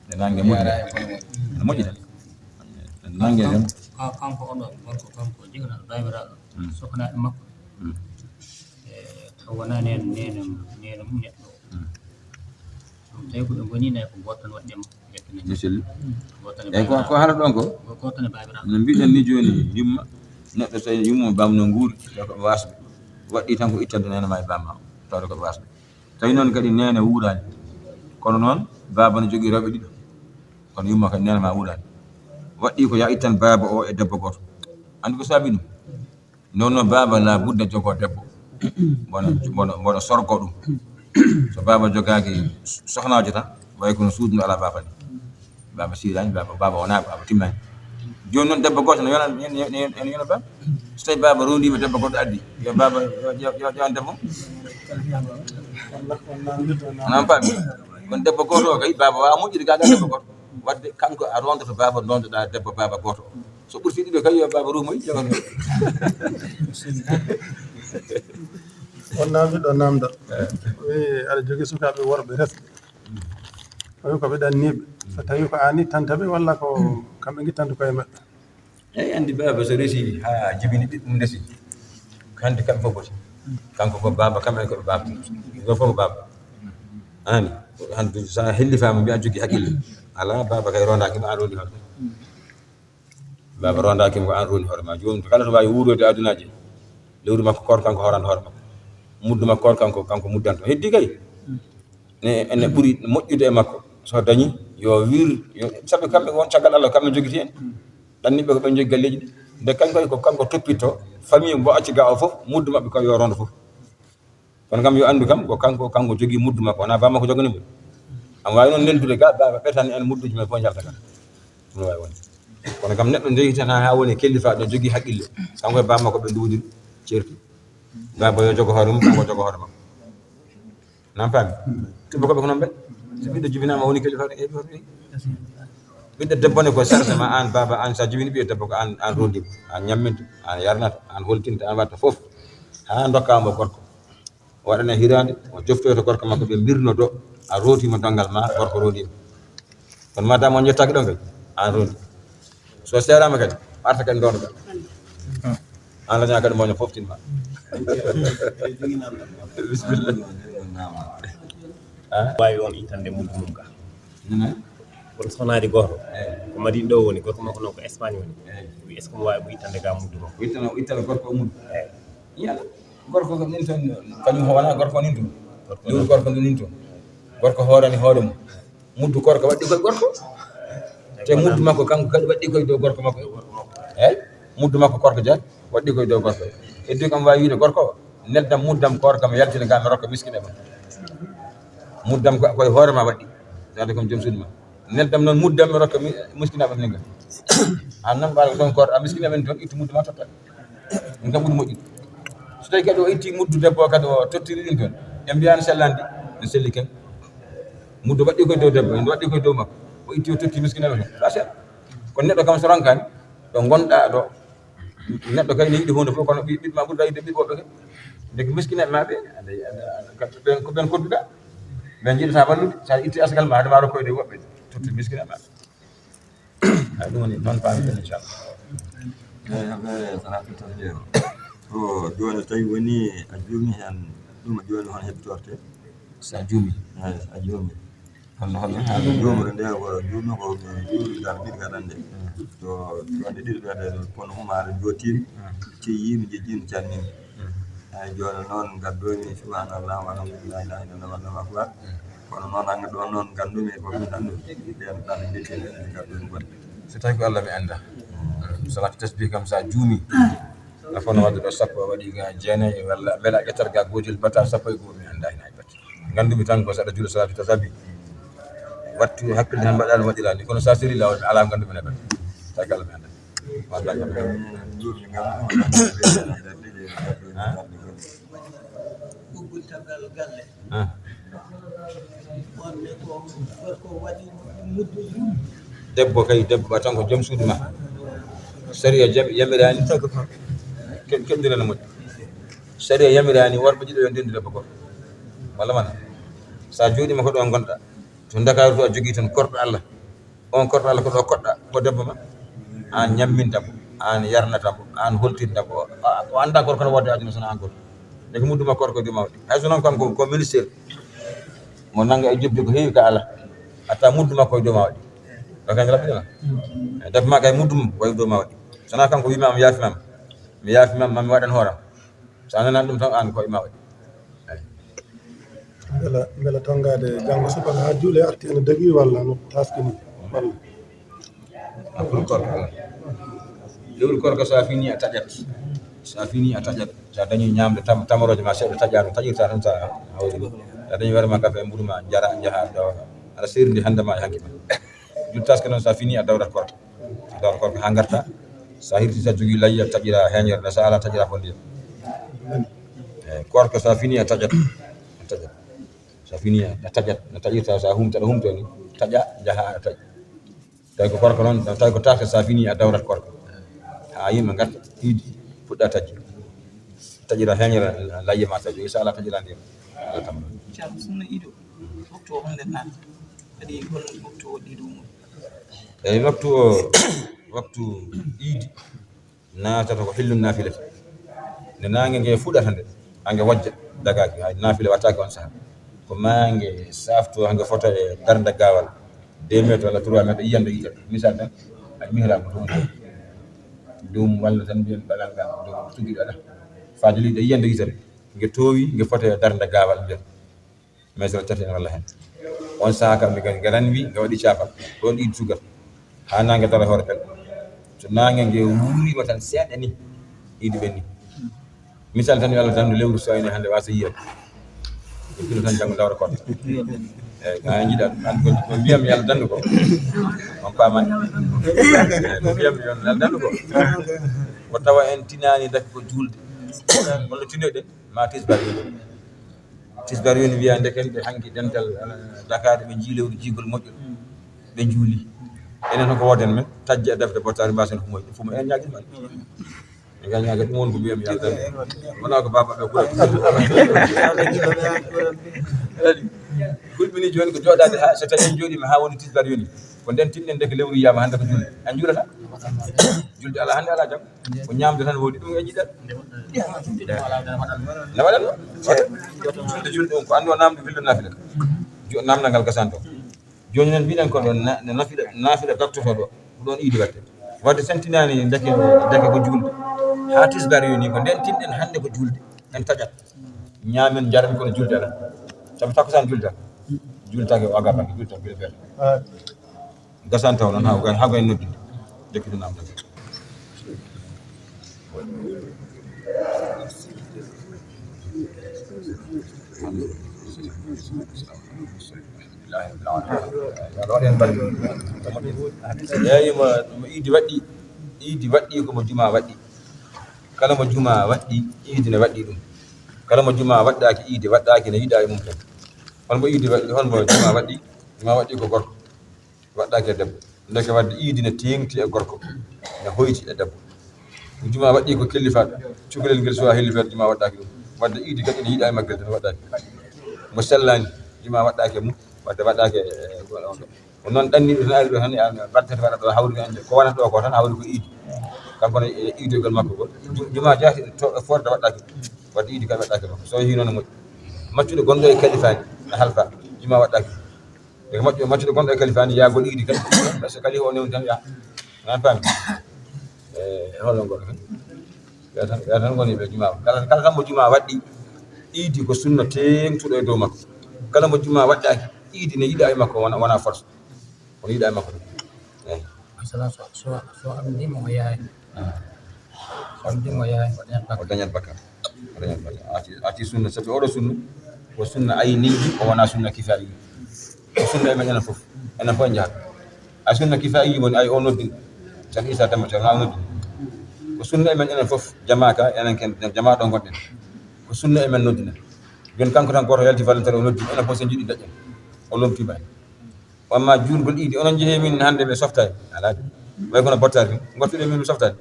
Nde nange mutal. Ene moƴƴi tan. Nde nange tan. Ka-, kanko oɗo, kanko, kanko jigana, baabiraaɗo. Mm. Sokhna makko. Mm. E, taw wonaa neen, neenam, neenam neɗɗo. Mm. Tawi ko ɓe ngoni nayi ko gooto tan waɗi e makko. Misali. Gooto tan e eyi, ko, ko baabiraaɗo. Haalata ɗon ko? Ko gooto tan e baabiraaɗo. No mbiɗen ni jooni, yumma, neɗɗo tawi yumma e baaba no nguuri, tawi ko ɓe waasɓe. Waɗɗii tan ko ittande neene ma e baaba ma, tawde ko ɓe waasɓe. Tawi noon kadi neene wuuraani. Kono noon, baaba no jogii rewɓe ɗiɗo. Kono yumma kadi neene ma wuuraani. Waɗɗii ko yaa ittan baaba o e debbo gooto. Anndi ko saabi ɗum? Noon no baaba la budda jogoo debbo. Mboɗo, mboɗo, mboɗo sorgo ɗum. So baaba jogaaki sohnaajo tan, wayi kono suudu ndu alaa baaba ni. Baaba siiraani, baaba, baaba wonaa, baaba timmaani. Jooni noon debbo gooto no yona, no yona, no yona, no yona baaba. So tawi baaba rondiima debbo goɗɗo addi, yo baaba, yo, yo, yo, yo an debbo. Nan paami. Kono debbo gooto o kay, baaba waawa moƴƴude gaa gaa debbo gooto. Wadde kanko a rondoto baaba, ndondoɗaa debbo baaba gooto o. So ɓurti ɗiɗo kay, yo baaba ruumoy, jogano. On naamndiɗo naamnda. Wi, aɗa jogii sukaaɓe worɓe resɓe. Tawi ko ɓe ɗanniiɓe. So tawi ko aan ittanta ɓe, walla ko kamɓe ngittanta koye maɓɓe? Eyi, anndi baaba so resi haa jibini ɓiɓɓe mum resi. Hannde kamɓe fof poti. Kanko ko baaba, kamɓe ko ɓe baaba. Ɗo fof ko baaba. Aani, hannde so a hellifaama, mbiya jogii hakkille. Alaa, baaba kay rondaaki ma, a rondi hoore. Baaba rondaaki mo, ko aan rondi hoore ma. Jooni kala to waawi wuuroyde adunaaji, lewru makko koor kanko hooranta hoore makko. Muddu makko koor kanko, kanko muddanto. Heddi kay. Ne, ene ɓuri moƴƴude e makko. So dañi, yo wir, yo, sabu kamɓe won caggal Allah, kamɓe njogiti en. Ɗanniɓe ko ɓen njogi galleeji ɗi. Nde kanko ko kanko toppitto, famille mbo acci ga o fof, muddu maɓɓe ko yo rondo fof. Kono kam yo anndu kam, ko kanko, kanko jogii muddu makko, wonaa baaba makko joganii mo. Am waawi noon neldude ga, baaba ɓetani en mudduji men fof njalta kan. Ɗum waawi wonde. Kono kam neɗɗo ndeyi tan haa woni kellifa ɗo jogii haqqille. Kanko e baaba makko ɓe nduwdiri, ceerti. Baaba yo jogo hoore mum, kanko jogo hoore makko. Nan paami? Tuba ko ɓe ko noon ɓe. So ɓiɗɗo jibinaama woni kellifa ɗo, heɓi hoto heɓi. Ɓiɗɗo debbo ne ko sarde ma aan, baaba aan, so a jibini ɓiɗɗo debbo ko aan, aan rondimo, aan ñamminta, aan yarnata, aan holtinta, aan watta fof. Haa ndokkaa mo gorko. O waɗana hiraande, o joftoyta gorko makko, ɓe mbirno do, a rooti mo danngal ma, gorko rooti mo. Kono ma dama on yettaaki ɗon kadi, aan rondi. So seeraama kadi, arta kadi ndoondo ɗon. Aan lañaa kadi mo fof tin ma. Bisimilla. Ah? Waawi on ittande muddu mum ka. Nana? Kono sohnaade gooto. Eyi. Ko Madina ɗo woni, gorko makko noon ko Espagne woni. Eyi. Wi est-ce que mo waawi mo ittande ga muddu makko? Ittana, ittana gorko o muddu. Eyi. Yalla. Gorko ko nin toon, kañum o wonaa gorko nin toon. Gorko lewru nin. Gorko nin toon. Gorko hoorani hoore mum. Muddu gorko waɗɗi koye gorko. Te muddu makko kanko kadi waɗɗi koye dow gorko makko. Eyi. Muddu makko gorko jaan waɗɗi koye dow gorko. Heddi kam waawi wiide gorko o, neldam muddam koor kam yaltina ga mi rokka miskine ma. Muddam ko koye hoore ma waɗɗi. Tawde kam joom suudu ma. Neldam noon muddam mi rokka mi-, miskine ma ninga. An noon mbaɗa ko toon koor a miskine men toon ittu muddu ma totta. Ɗum kam ɓuri moƴƴude. So tawi kadi o itti muddu debbo o kadi o tottiri ɗum toon. En mbiyaani sellande, en selli ken. Muddu waɗɗi koye dow debbo, en waɗɗi koye dow makko. O itti o totti miskine men toon. Sa sell. Kono neɗɗo kam so ronkani, ɗo ngonɗa ɗo, neɗɗo kay ne yiɗi huunde fof, kono ɓi-, ɓiɓɓe ma ɓurɗa yiɗde ɓiɓɓe woɓɓe kay. Ndeke miskineɓe ma ɓe, aɗa, aɗa, aɗa, ko ɓen, ko ɓen kodduɗa. Ɓen njiɗata wallude, sa itti asgal ma, haade ma rokkoyde woɓɓe, totti miskineɓe ma ɓe. Ay, ɗum woni, noon paami ɗum, inchallah. Eyi, heɓe salaatu tasbih o. Ko jooni tawi woni a juumi heen, ɗum jooni hono heɓtorte? So a juumi? Eyi, so a juumi. Kono hono haa juumre nde, ko juumno ko mi juuri dal ɓiɗɗo gaɗande. To, to ɗe ɗiɗi ɓeɗe kono umaare jootiimi, ceyiimi, jejjiimi, calmiimi. Eyi, jooni noon ngaddoymi subhanallah, walhamdulillah, la ilaha illallah, wallahu akbar. Kono noon, hannde ɗo noon nganndumi ko ɗum tan ɗum. Ɓen tan mbiyetee ɓen ngaddoymi goɗɗe. So tawi ko Allah mi annda. Salatu tasbih kam sa juumi. A fof no waɗde ɗo sappo, a waɗi ga jeenayi, walla mbela a ƴettat ga gootel batta sappo e goo, mi annda heen hay batte. Nganndumi tan ko saɗa juula salatu tasabi. Wattu hakkille tan mbaɗa no waɗira ni. Kono sa seri laawol mi alaa nganndumi ne kadi. Tawi kala mi annda. Wallaahi. Ɓoggol caggal galle. Ah. Wonde ko gorko waɗi muddu. Debbo kay, debbo tan ko joom suudu ma. Sariya jam-, yamiraani. Ke-, keɗdirana moƴƴi. Sariya yamiraani worɓe ɗiɗo yo ndendu debbo goto. Walla mana? Sa jooɗiima ko ɗo ngonɗa. To Ndakaaru to a jogii toon korɗo Allah. On korɗo Allah ko ɗo koɗɗa, ko debbo ma. Aan ñamminta mo, aan yarnata mo, aan holtinta mo. A, o annda gorko no wodde aduna sona aan gorko. Nde ko muddu makko gorko e dow ma waɗi. Hay so noon kanko ko ministre. Mo nannga e jobdi ko heewi ka ala. Hatta muddu makko e dow ma waɗi. Ɗo kañ raɓɓiɗa ma. E debbo ma kay muddu mum ko e dow ma waɗi. Sona kanko wiima mi yaafi ma. Mi yaafi ma, ma mi waɗan hooram. So a nanani ɗum tan, aan ko e ma waɗi. Eyi. Mbela, mbela tonngaade janngo subaka haa juule arti ene dagii walla no taaski ni? Walla? A pour korka. Lewru korka so a fini a taƴat. So a fini a taƴat. So a dañi ñaamde tam-, tamorooje ma seeɗa taƴaano, taƴirta tan sa hawri. So a dañi were ma kafe e mburu ma, njara, njaha, dawa. Aɗa seerndi hannde ma e hanki ma. Juttaske noon so a fini a dawrat korka. Dawra korka haa ngarta. So a hirti, so a jogii layya, taƴira heeñere, so a alaa, taƴira ko ndiyam. Eyi, korka so a fini, a taƴat. A taƴat. So a fini, a taƴat. No taƴirta, so a humta, aɗa humta ni, taƴa, njaha, aɗa taƴa. Tawi ko korka noon, tawi ko taaske, so a fini, a dawrat korka. Haa yimɓe ngarta, iidi, puɗɗa taƴde. Taƴira heeñere, layya ma, so a jogii, so a alaa, taƴira ndiyam. Aɗa tamma. Ceerno, sunna iido, waktu o honde naati? Kadi hol waktu o waɗi ɗum? Eyi, waktu o, waktu iidi naatata ko hillu naafilata. Nde naange nge fuɗata nde, haa nge wojja, dagaaki, hay naafila waɗtaake on saha. Ko maa nge saafto, haa nge fota e darnde gaawal, deux mètres walla trois mètres, yiyande yitere. Misal tan, hay mihraab ɗum, ɗum walla tan mbiyen ɓalal ngal, ɗum tuggiɗo aɗa. Faade liɗɗo yiyande yitere, nge toowi, nge fota e darnde gaawal mbiyen. Mais so tati en walla heen. On sahaa kam, mi gani, nge ranwi, nge waɗi caafal. Ɗoon iidi sugal. Haa naange dara hoore pelɗo. So naange nge wuuriima tan seeɗa ni, iidi ɓenni. Misal tan, yo Allah tan no lewru so ene hannde waasa yiyat. E kilo tan janngo dawra koɗo. Eyi, ko haa njiɗa, an ko, ko mbiyam yo Allah dandu ko. On paamani. Eyi, ko mbiyam yo Allah dandu ko. Ko tawa en tinaani daki ko juulde. Holno tinoyɗen? Ma tisbar yoni. Tisbar yoni wiya ndeken ɓe hanki dental, eh, Dakar ɓe njii lewru jiigol moƴƴol. Ɓe njuuli. Enen ko woden men, tajji e defte bottaari mbasen humoy. Ɗum fof mo en ñaagin man. En ga ñaaga ɗum won ko mbiyam yaltan. Wona ko baba ɓe kula. Hulɓini jooni ko jooɗaade haa so tawi en jooɗiima haa woni tisbar yoni. Ko nden tinɗen ndeke lewru yiyaama hannde ko julde. En juulata. Julde alaa hannde alaa jam. Ko ñaamde tan woodi ɗum e jiɗal. Na waɗan ɗo. Julde julde on ko anndu o naamdu fillo naafila. Jo-, naamndal ngal gasanto. Jooni noon mbiɗen ko ɗoon na-, na-, naafila, naafila gaktoto ɗo. Ko ɗoon iidi waɗde. Waɗde sentinaani ndeke, ndeke ko juulde. Haa tisbar yoni ko nden tinɗen hannde ko juulde. En taƴat. Ñaamen njaren kono juulde alaa. Sabu takkusaan juulde alaa. Juultaake o agapake, juulta bile bele. Gasan taw noon, haa ko, haa ko en noddi. Jokkito naam tan. Eeyi, mo, mo iidi waɗɗi, iidi waɗɗi ko mo jumaa waɗɗi. Kala mo jumaa waɗɗi, iidi ne waɗɗi ɗum. Kala mo jumaa waɗɗaaki, iidi waɗɗaaki, ne yiɗaa e mum tan. Hol mo iidi waɗɗi, hol mo jumaa waɗɗi? Jumaa waɗɗi ko gorko. Waɗɗaaki e debbo. Ndeke waɗde iidi ne teeŋti e gorko, ne hoyti e debbo. Jumaa waɗɗi ko kellifaaɗo. Cukalel ngel suwaa hellifeede, jumaa waɗɗaaki ɗum. Waɗde iidi kadi ne yiɗaa e maggel tan waɗɗaaki. Mo sellaani, jumaa waɗɗaaki e mum, waɗde waɗɗaaki e, e, e, on ɗo. Ko noon ɗanniiɗo tan ari ɗo tan, e, an, batte waɗa ɗo hawri ko ande. Ko wonata ɗo ko tan hawri ko iidi. Kanko ne, e, iidoygol makko ko. Ju-, jumaa jaati to, forde waɗɗaaki. Waɗde iidi kadi waɗɗaaki e makko. So yehi noon e moƴƴi. Maccuɗo gonɗo e kalifaani, ne halfa. Jumaa waɗɗaaki. E moƴƴo, moƴƴude gonɗo e kalifa ni, yaagol iidi kadi. Parce que kalifa o newni tan, ya. An faami? E, holo ngol kan. Ɓe tan, ɓe tan ngoni ɓe jumaa. Kala, kala tan mo jumaa waɗɗi, iidi ko sunna teeŋtuɗo e dow makko. Kala mo jumaa waɗɗaaki, iidi ne yiɗa e makko, wona, wona force. Kono yiɗa e makko. Eyi. Masalan, so, so, so amdima o yahay. Ah. So amdima o yahay, o dañat bakka. O dañat bakka. O dañat bakka. Ati, ati sunna, sabi oɗo sunna, ko sunna ayni, o wona sunna kifayi. Ko sunna e men enen fof. Enen fof en njahat. Ay sunna kifayi woni ay o noddin. Tan Isa Demba Ceerno o noddin. Ko sunna e men enen fof, jamaaka, enen ken, jamaa ɗo gonɗen. Ko sunna e men noddina. Joni kanko tan gooto yalti volontaire o noddi, enen fof so jiɗi daƴƴen. O lomtima en. Amma juulgol iidi, onon njehee min hannde ɓe softaani. Alaa de. Way kono bottaari ni. Ngortuɗe min mi softaani.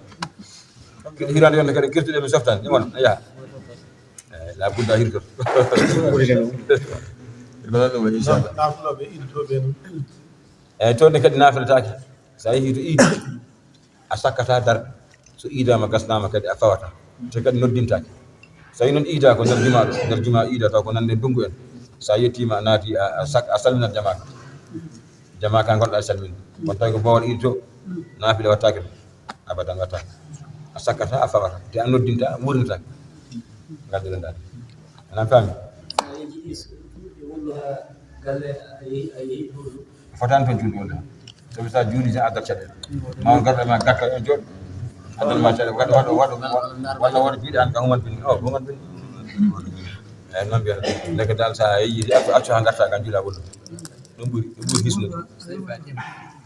Kiɗi hiraade yonde kadi, kirtuɗe min softaani. Ɗum wona, yaha. Eh, la budda hirtoto. Ɓe mbaɗa ɗum, inchallah. Naafulooɓe iidi to ɓe noon. Eyi, toon ne kadi naafilataake. So a yehii to iidi, a sakkata darɗe. So iidaama gasnaama kadi a fawata. Te kadi noddintaake. So tawi noon iida ko nder jumaa ɗo, nder jumaa iida taw ko nande ndungu en. So a yettiima a naati a, a sak-, a salminat jamaaka. Jamaaka ngonɗa e salminde. Kono tawi ko boowal iidi to, naafila wattaake ɗum. Abadan wattaake. A sakkata, a fawata. Te a noddinta, a wuurnitaake. Ngadduɗen ɗaade. Aɗa faami? Sa yehi is-, wonno ha galle, a yehi, a yehi ɗo ɗo. Fotaani toon juulde wonde han. Sabu sa juuli tan addat caɗeele. Ma on garɗo ma gakka e jooɗo. Addat ma caɗeele. Waɗa, waɗa, waɗa, waɗa, walla waɗa juuɗe an ka human bin. O, human bin. Eyi, noon mbiyata. Ndeke dal sa yehi, accu, accu ha garta kan juula wonno. Ɗum ɓuri, ɗum ɓuri hisnude.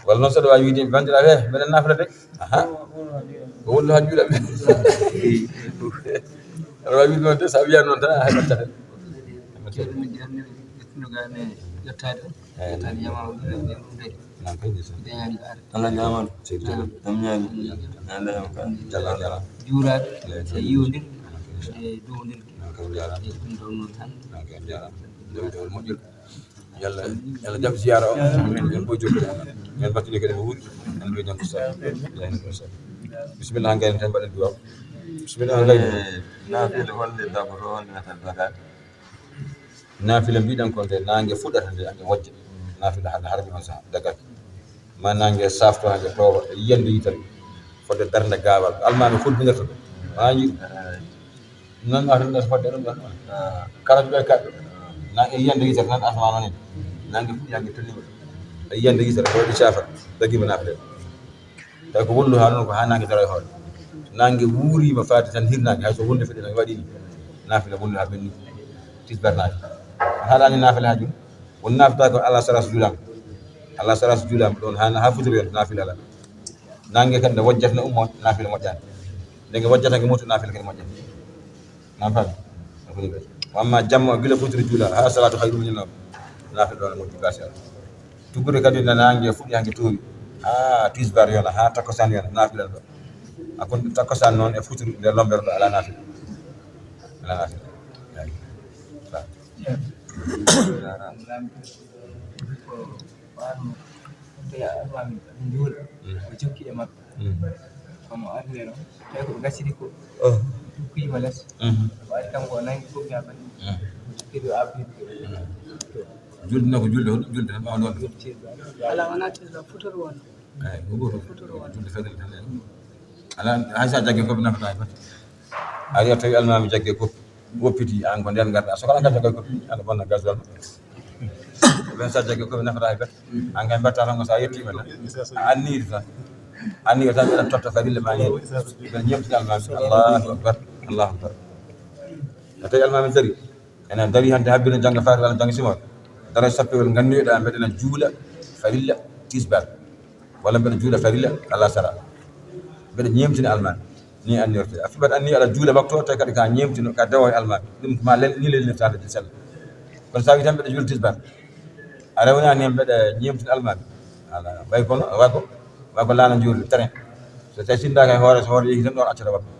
Walla noon saɗa waawi wiide, "Banndiraaɓe, he, mbeɗen naafila de." Aha. Ko wonno haa juula ɓe. Aɗa waawi wiide noon de, so a wiyaani noon tan, a heɓat caɗeele. Jooni min janniri ƴettuno gaa ne ƴettaade on. Eyi. Ƴettaade jamaa o ɗum, ɗum, ɗum dari. Noon kay, ndeysaan. Deñaani ɓaade. Allah ñaamano. Seydi Tall. Ɗum ñaami. Jalla, jalla. Juuraade, eyi, e yiwondirde, eyi, e duwondirde. Noon kay, njaaraama. Eyi, ɗum ɗoon noon tan. Noon kay, njaaraama. Ɗum ɗoon moƴƴol. Yalla, yalla jaɓ ziyaara o. Min, min fof jokkude. Min mbattini kadi mo wuuri. En mbiya jam ko sa. Bisimilla, han gayno tan mbaɗen duwaaw. Bisimilla, han gayno. Eh, naafila holnde dagoro, holnde nafata dagaade? Naafila mbiɗen ko nde naange fuɗata nde, nde wojja. Naafila hade harmi on saha dagaaki. Ma naange safto, hange toowa, e yiyande yitere. Fodde darnde gaawal. Almaami hulbinirta ɗum. Maa yiɗi. Noon ma tan ɗo fodde ɗum ɗon. Kala ɗo e kaɓɓe. Na e yiyande yitere tan asama noon en. Nange fuɗi hange tolnima. E yiyande yitere ko waɗi cafat. Dagima naafde. Tawi ko wullu haa noon ko haa nange daro e hoore. Nange wuurima faade tan hirnaange hay so wulde fuɗi nange waɗi ni. Naafila wullu haa ɓenni. Tisbar naati. Haɗani naafila haa jum. Won naafata ko Allah sara so juulaama. Allah sara so juulaama ɗon haa, haa futuro yon naafila ala. Nange kadi nde wojjata ne ummo naafila moƴƴaani. Nde nge wojjata nge mutu naafila kadi moƴƴaani. Nan faami? Ko ɗum kadi. Wa amma jamma o gila futuro juula haa salatu khayru min nawm. Naafila ɗon moƴƴi gasi ala. Tuggude kadi nde nange fuɗi hange toowi. Haa tisbar yona, haa takkusaan yona, naafila ɗo. A kon takkusaan noon e futuro nde lombere ɗo ala naafila. Ala naafila. Eyi. Faami. Ko ɓaarno, tawi almaami njuula, mm, o jokki e maɓɓe. Mm. Kono arde noon, tawi ko ɓe gasiri ko, oh, tukkuyima les. Mm. Waɗi kanko o nangi fof yaa bani. Mm. O jokki ɗo abdi. Mm. Julde noon ko julde, hoɗum julde tan ɓaawa noon. Julde ceeɗu. Alaa, wonaa tisba, futoro wona. Eyi, ko gootum. Futoro wona. Julde fajiri tan, eyi. Alaa, hay so a jagge ko ɓe nafata hay batte. Ari a tawi almaami jagge koppi, woppiti, aan ko ndeen ngarɗaa. So kala ngarɗaa koye koppi, aɗa bonna gasoil. Ɓen so a jagge koppi nafata hay batte. Aan kay mbaɗta tan ko so a yettiima tan. A anniyii tan. Anniyii tan mbeɗa totta farilla maa heen. Mbeɗa ñemtina almaami. Allahu akbar. Allahu akbar. A tawi almaami dari. Enen dari hannde habbino jannga faatiha walla jannga simoore. Dara sappewol nganndiyoɗaa mbeɗena juula farilla tisbar. Walla mbeɗa juula farilla alasara. Mbeɗa ñeemtina almaami. Ni annirte. A fiɓat anni aɗa juula waktu o, tawi kadi ka ñeemtino, ka dewo e almaami. Ɗum ma lel-, ni lelnirtaade de sella. Kono so a wi tan mbeɗa juula tisbar. A rewnani heen mbeɗa ñeemtina almaami. Ala, way kono, way ko, way ko laana njuulde, train. So tawi sinndaaka e hoore, so hoore yehi tan ɗon accata waktu.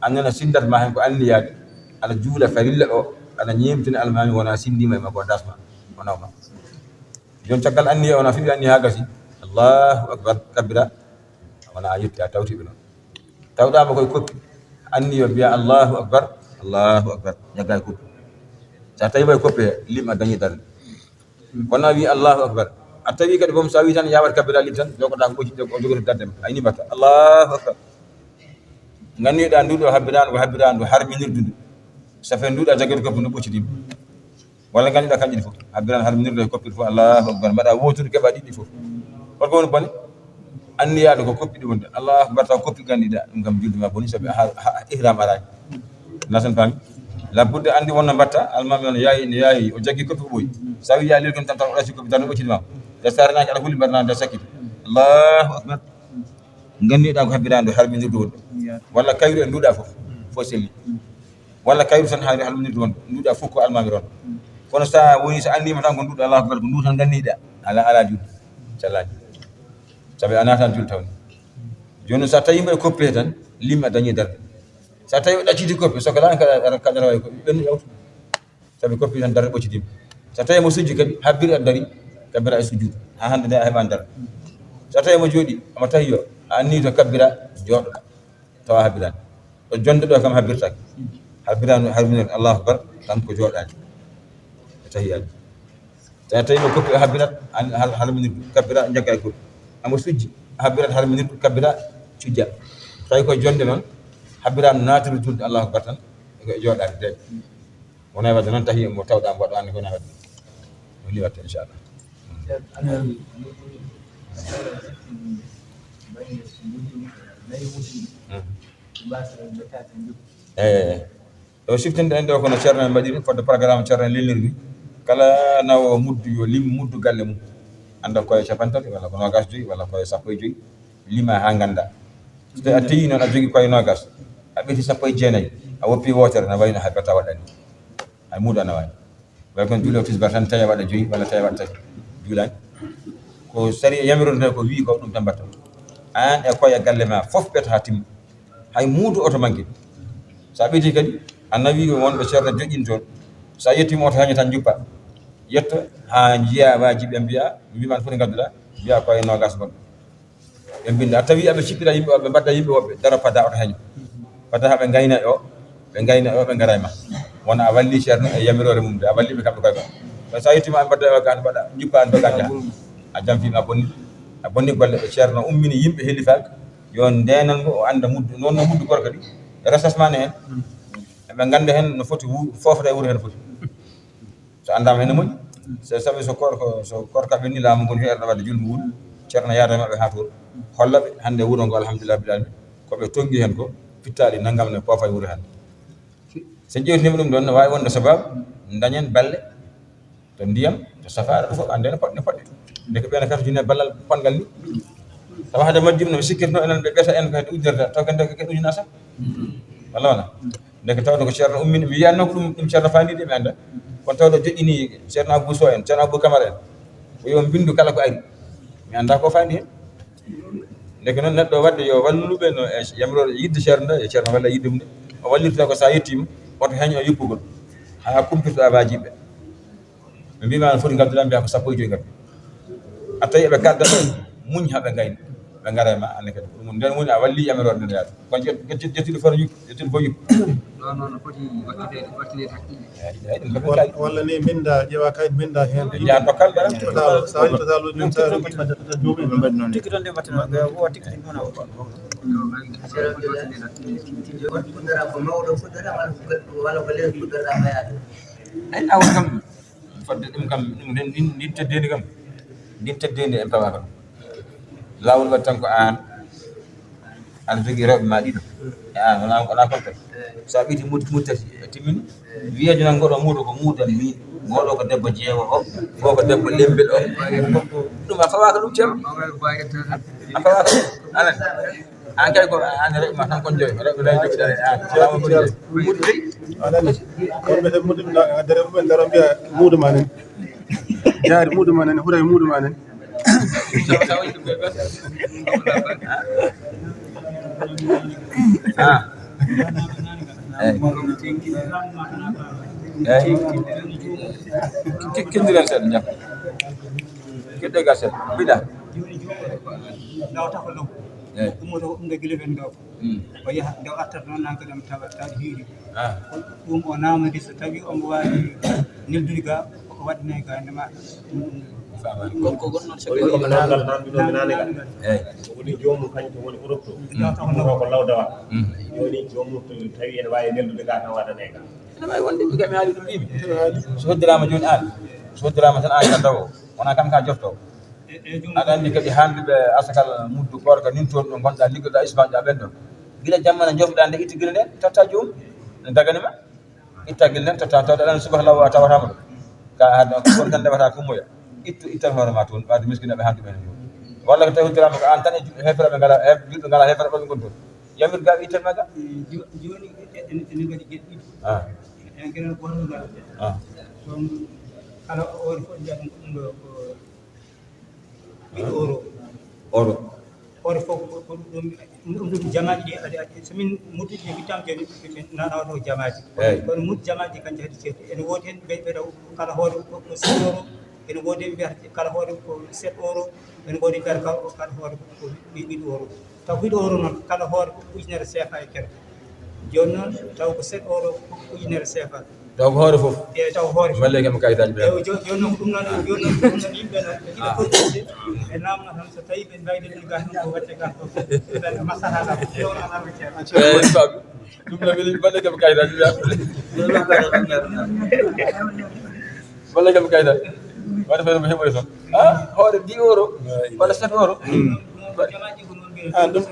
An nana sinndat ma heen ko anniyaade, aɗa juula farilla o, aɗa ñeemtina almaami, wona sinndiima e makko, o dasma, o nawma. Jooni caggal anniya o, na fiɓi anniya haa gasi. Allahu akbar, kabbira. Wona a yetti, a tawti ɓe noon. Tawɗaama koye koppi. Anniya mbiya Allahu akbar, Allahu akbar. Ñagga e koppi. So a tawi koye koppi he, lim a dañi darnde. Wona wi Allahu Akbar. A tawi kadi boom, so a wi tan, yawat kabbira liɓ tan, jogoɗa ko ɓocci, o jogori darde ma. Ayni mbatta Allahu Akbar. Ganniɗa nduɗo habbirano, ko habbirano harminirdu ndu. Safe nduɗa jaggeto koppi ndu ɓoccitima. Walla ganniɗa kanƴe ɗi fof. Habbirano harminirdu e koppi ɗi fof. Allahu Akbar. Mbaɗa woturu keɓa ɗiɗi fof. Holko woni bone? Anniyaɗo ko koppi ɗi wonde. Allahu Akbar taw koppi ganniɗa. Ɗum kam julde ma boni sabi a har-, ha-, ihram arani. Nasan fami. La budde andi wonno mbatta. Almami on yayi, ne yayi. O jaggi koppi ɓoyi. Sa wi ya lel kon tan taw o ɗasi koppi tan o ɓoccidi ma. Da saranaki ala kulli mbaɗana da sakkiti. Allahu Akbar. Ganniɗa ko habbirande harminirdu wonde. Walla kayru en nduɗa fof. Fof selli. Walla kayru tan haali harminirdu wonde. Nduɗa fof ko almami ron. Kono sa woni so annima tan ko nduɗa Allahu Akbar ko ndu tan ganniɗa. Ala, ala julde. Callani. Sabi a natan julde tawni. Joni sa tawi mbaɗa koppi he tan, limmi a dañi darde. Sa tawi o ɗacciti koppi, so ko lan ka, ka dara way ko ɓenni yawtu. Sabi koppi tan dara ɓoccitima. So tawi mo sujji kadi, habbiri a dari, kabbira e sujjudu. Ha hande nde a heɓani dara. So tawi mo jooɗi, omo tawi yo, a anni to kabbira, jooɗoɗa. Tawa habbirani. Ɗo jonde ɗo kam habbirtaki. Habbirani, harbinori Allahu Akbar, tan ko jooɗani. E tahiyaji. Tawi, tawi mo koppi o habbirat, an-, hal-, halminirdu, kabbira, jagga e koppi. Amo sujji, habbirat, halminirdu, kabbira, sujja. Tawi koye jonde noon, habbira naatiru julde Allahu Akbar tan, ko e jooɗaade de. Wona wadde noon tahi mo tawɗa mboɗo an ko wona wadde. Woni watte inchallah. Hmm. Eyi. Ɗo siftinde en ɗo kono ceerno en mbaɗiri fodde programme ceerno en lelnirmi. Kala nawo muddu yo lim muddu galle mum. Annda koye capanɗe tati walla ko noogaas joyi walla koye sappo e joyi. Lima haa ngannda. So tawi a teyi noon a jogi koye noogaas. A ɓeyti sappo e jeenayi. A woppi wootere na wayno hay bata waɗani. Hay muudo ana waani. Walla kon julo tisbar tan tawi a waɗa joyi walla tawi a waɗa tati. Juulani. Ko sari e yamironde ko wii ko ɗum tan mbatta. Aan e koye galle ma fof ɓeeta haa timma. Hay muudo oto manque. So a ɓeyti kadi, a nawi wonɓe ceerno joƴƴini toon. So a yettiima oto heño tan njuppa. Yetto haa njiya waaji ɓe mbiya, mbiman foti ngadduɗa, mbiya ko e noogaas gon. Ɓe mbinda. A tawi aɓe cippira yimɓe woɓɓe, mbadda yimɓe woɓɓe, daro pada oto heño. Pada haa ɓe ngayna e o, ɓe ngayna e o, ɓe ngara e ma. Wona a walli ceerno e yamiroore mum de, a walli ɓe kamɓe koye ma. So a yettiima ɓe mbadda e o gaan mbaɗa, njuppa an doga njaha. A jamfiima a bonni, a bonni golle ɓe ceerno ummini yimɓe helifaɓe. Yo ndeenan mo o annda muddu, noon no muddu gorko ɗi. Resas ma ne heen. Eɓe ngannda heen no foti wu-, foofata e wuro heen foti. So anndaama heen no moƴƴi. So sabi so korko, so korka ɓenni laamu ngon heerno wadde julmu wul. Ceerno yaada maɓɓe haa toon. Holla ɓe hannde wuro ngo alhamdulillah bil alamin. Ko ɓe tongi heen ko pittaali nanngam ne poofa e wuro heen. So ƴeewtinima ɗum ɗoon, no waawi wonde sababu dañen balle to ndiyam, to safaara, ɗum fof annde no poɗ-, no poɗɗe. Ndeke ɓeena kadi jine ballal ponngal ni. Tawa hade majjum no ɓe sikkirno enen ɓe ɓeeta en ko hade ujunere taw kadi ndeke kadi ujunere saka. Walla wona? Ndeke tawde ko ceerno ummini, mi yiyanno ko ɗum, ɗum ceerno faandi de mi annda. Kono tawde joƴƴini ceerno Abou Sow en, ceerno Abou Camara en. Ko yo mbindu kala ko ari. Mi annda ko faandi heen. Ndeke noon neɗɗo waɗde yo walluɓe no e yamroore yidde ceerno nde, e ceerno walla yidde mum nde. O wallirta ko so a yettiima, oto heeñ o yuppugol. Haa kumpitoɗa waajiɓe. Ɓe mbiima no foti ngadduɗa mbiya ko sappo e joyi ngaddu. A tawi eɓe kadda muñ haa ɓe ngayna. Ɓe ngara e ma, annde kadi. Ɗum nden woni a walli yamroore nden yaade. Kono jet-, jet-, jettude fof yupp-, jettude fof yupp. Ɗo noon no foti wattude, wattude hakkille. Eeyi, eeyi, ɗum ko ɓe Walla, kaali. Walla ni mbinnda, ƴeewa kayit mbinnda heen. Njaha dokkal ɓe. Total, so a waɗi total uji ɗum, so a waɗi total uji ɗum. Tikki toon nde mbaɗten, o tikki ɗum noon. Fuɗɗora ko mawɗo fuɗɗora, walla ko, walla ko leydi fuɗɗora fayaade. Eyi, laawol kam, fodde ɗum kam, ɗum nden, ndin, ndin teddeendi kam, ndin teddeendi en pawaaka ɗum. Laawol waɗi tan ko aan, aɗa jogii rewɓe ma ɗiɗo. E aan, wona, wona kon tati. So a ɓeyti mut-, mut tati, a timmini. Wiyeejo nan ngoɗo muudo ko muudan mi, ngoɗo ko debbo jeewo o, o ko debbo lembel o. Ɗum a fawaaka ɗum ceerno? A fawaaka ɗum? Alan. Aan kay ko aan rewɓe ma tan kon joyo, rewɓe lay joɓi dara e aan. Ceerno, ceerno. Muudo dey. Aɗa anndi, wonɓe tan muudo, na, na dere mumen daro mbiya muudo ma nen. Jaari muudo ma nen, huray muudo ma nen. Ah. Eyi. Eyi. Ke-, kendiren seeɗa, jam. Keɗɗe gaa seeɗa. Mbiɗa. Nawata ko law. Eyi. Ummoto ko ɗum nde gila ɓen ɗo. Mm. O yaha, nde o artata noon, nan ko ɗum tawa, tawa hiiri. Ah. Ko ɗum o namdi so tawi omo waawi neldude gaa. Waɗnay gande ma. Ko, ko gonnoon ko ngal nan ɗum nane ga. Eyi. Ko woni joomum kañum to woni Europe to. Ɗum ko law dawa. Jooni joomum to tawi ene waawi neldude ga tan waɗanay ga. Ene waawi wonde, mi kam mi haali ɗum mbimi. So hoddiraama jooni aan, so hoddiraama tan aan kan tawo. Wonaa kam ka jofto. Aɗa anndi kadi hannduɓe asakal muddu koorka nin toon ɗo ngonɗa liggoɗa isbaanɗa ɓen ɗon. Gila jamma na jofɗa nde itti gila nden, totta joom. Ne dagani ma. Itta gila nden, totta tawde aɗa anndi subaka law a tawata mo. Ka hade ko won kan ndewata kummoya. Ittu, ittan hoore ma toon, ɓaade miskinaɓe hannduɓe no joom. Walla ko tawi huddiraama ko aan tan e ju-, heefereɓe ngala, heef-, julɓe ngala heefere ɓe ngon toon. Yamir ga ittan ma ga. Jo-, jooni ene, ene mbaɗi geɗe ɗiɗi. Ah. En kenen ko wonno ngal. Ah. Ɗum kala o woni fof mbiya ɗum ko ɗum ɗo ko Oro. Oro. Oro fof ko, ko ɗum, ɗum, ɗum jamaaji ɗi aɗa, aɗa, so min mudditi ɗi, wittam joni, wittam na, na waɗo jamaaji. Eyi. Kono muddi jamaaji kan jahdi ceerti. Ene woodi hen ɓe, ɓe ɗo kala hoore ko, ko six euro. Ene woodi ɓe mbiyata kala hoore ko sept euro. Ene woodi ɓe mbiyata kala, kala hoore ko, ko huit euro. Taw huit euro noon, kala hoore ko ujunere seefa e kere. Jooni noon, taw ko sept euro ko ujunere seefa. Taw ko hoore fof? Eeyi, taw ko hoore fof. Mballe kam kayitaaji ɓe. Eeyi, jo-, jooni noon ko ɗum noon, jooni noon ko ɗum noon yimɓe noon, ɓe jiɗa fof ɓe naamna tan so tawi ɓe mbayde ɗum ga tan ko watte ga fof. Ɓe maslaha ga fof, fewnanama ceerno. Eeyi, faami. Ɗum noon weli mballe kam kayitaaji ɓe. Walla kam kayda. Wata fayda mo heɓoy toon. Ah, hoore dix euro. Walla sept euro. Ah, ɗum,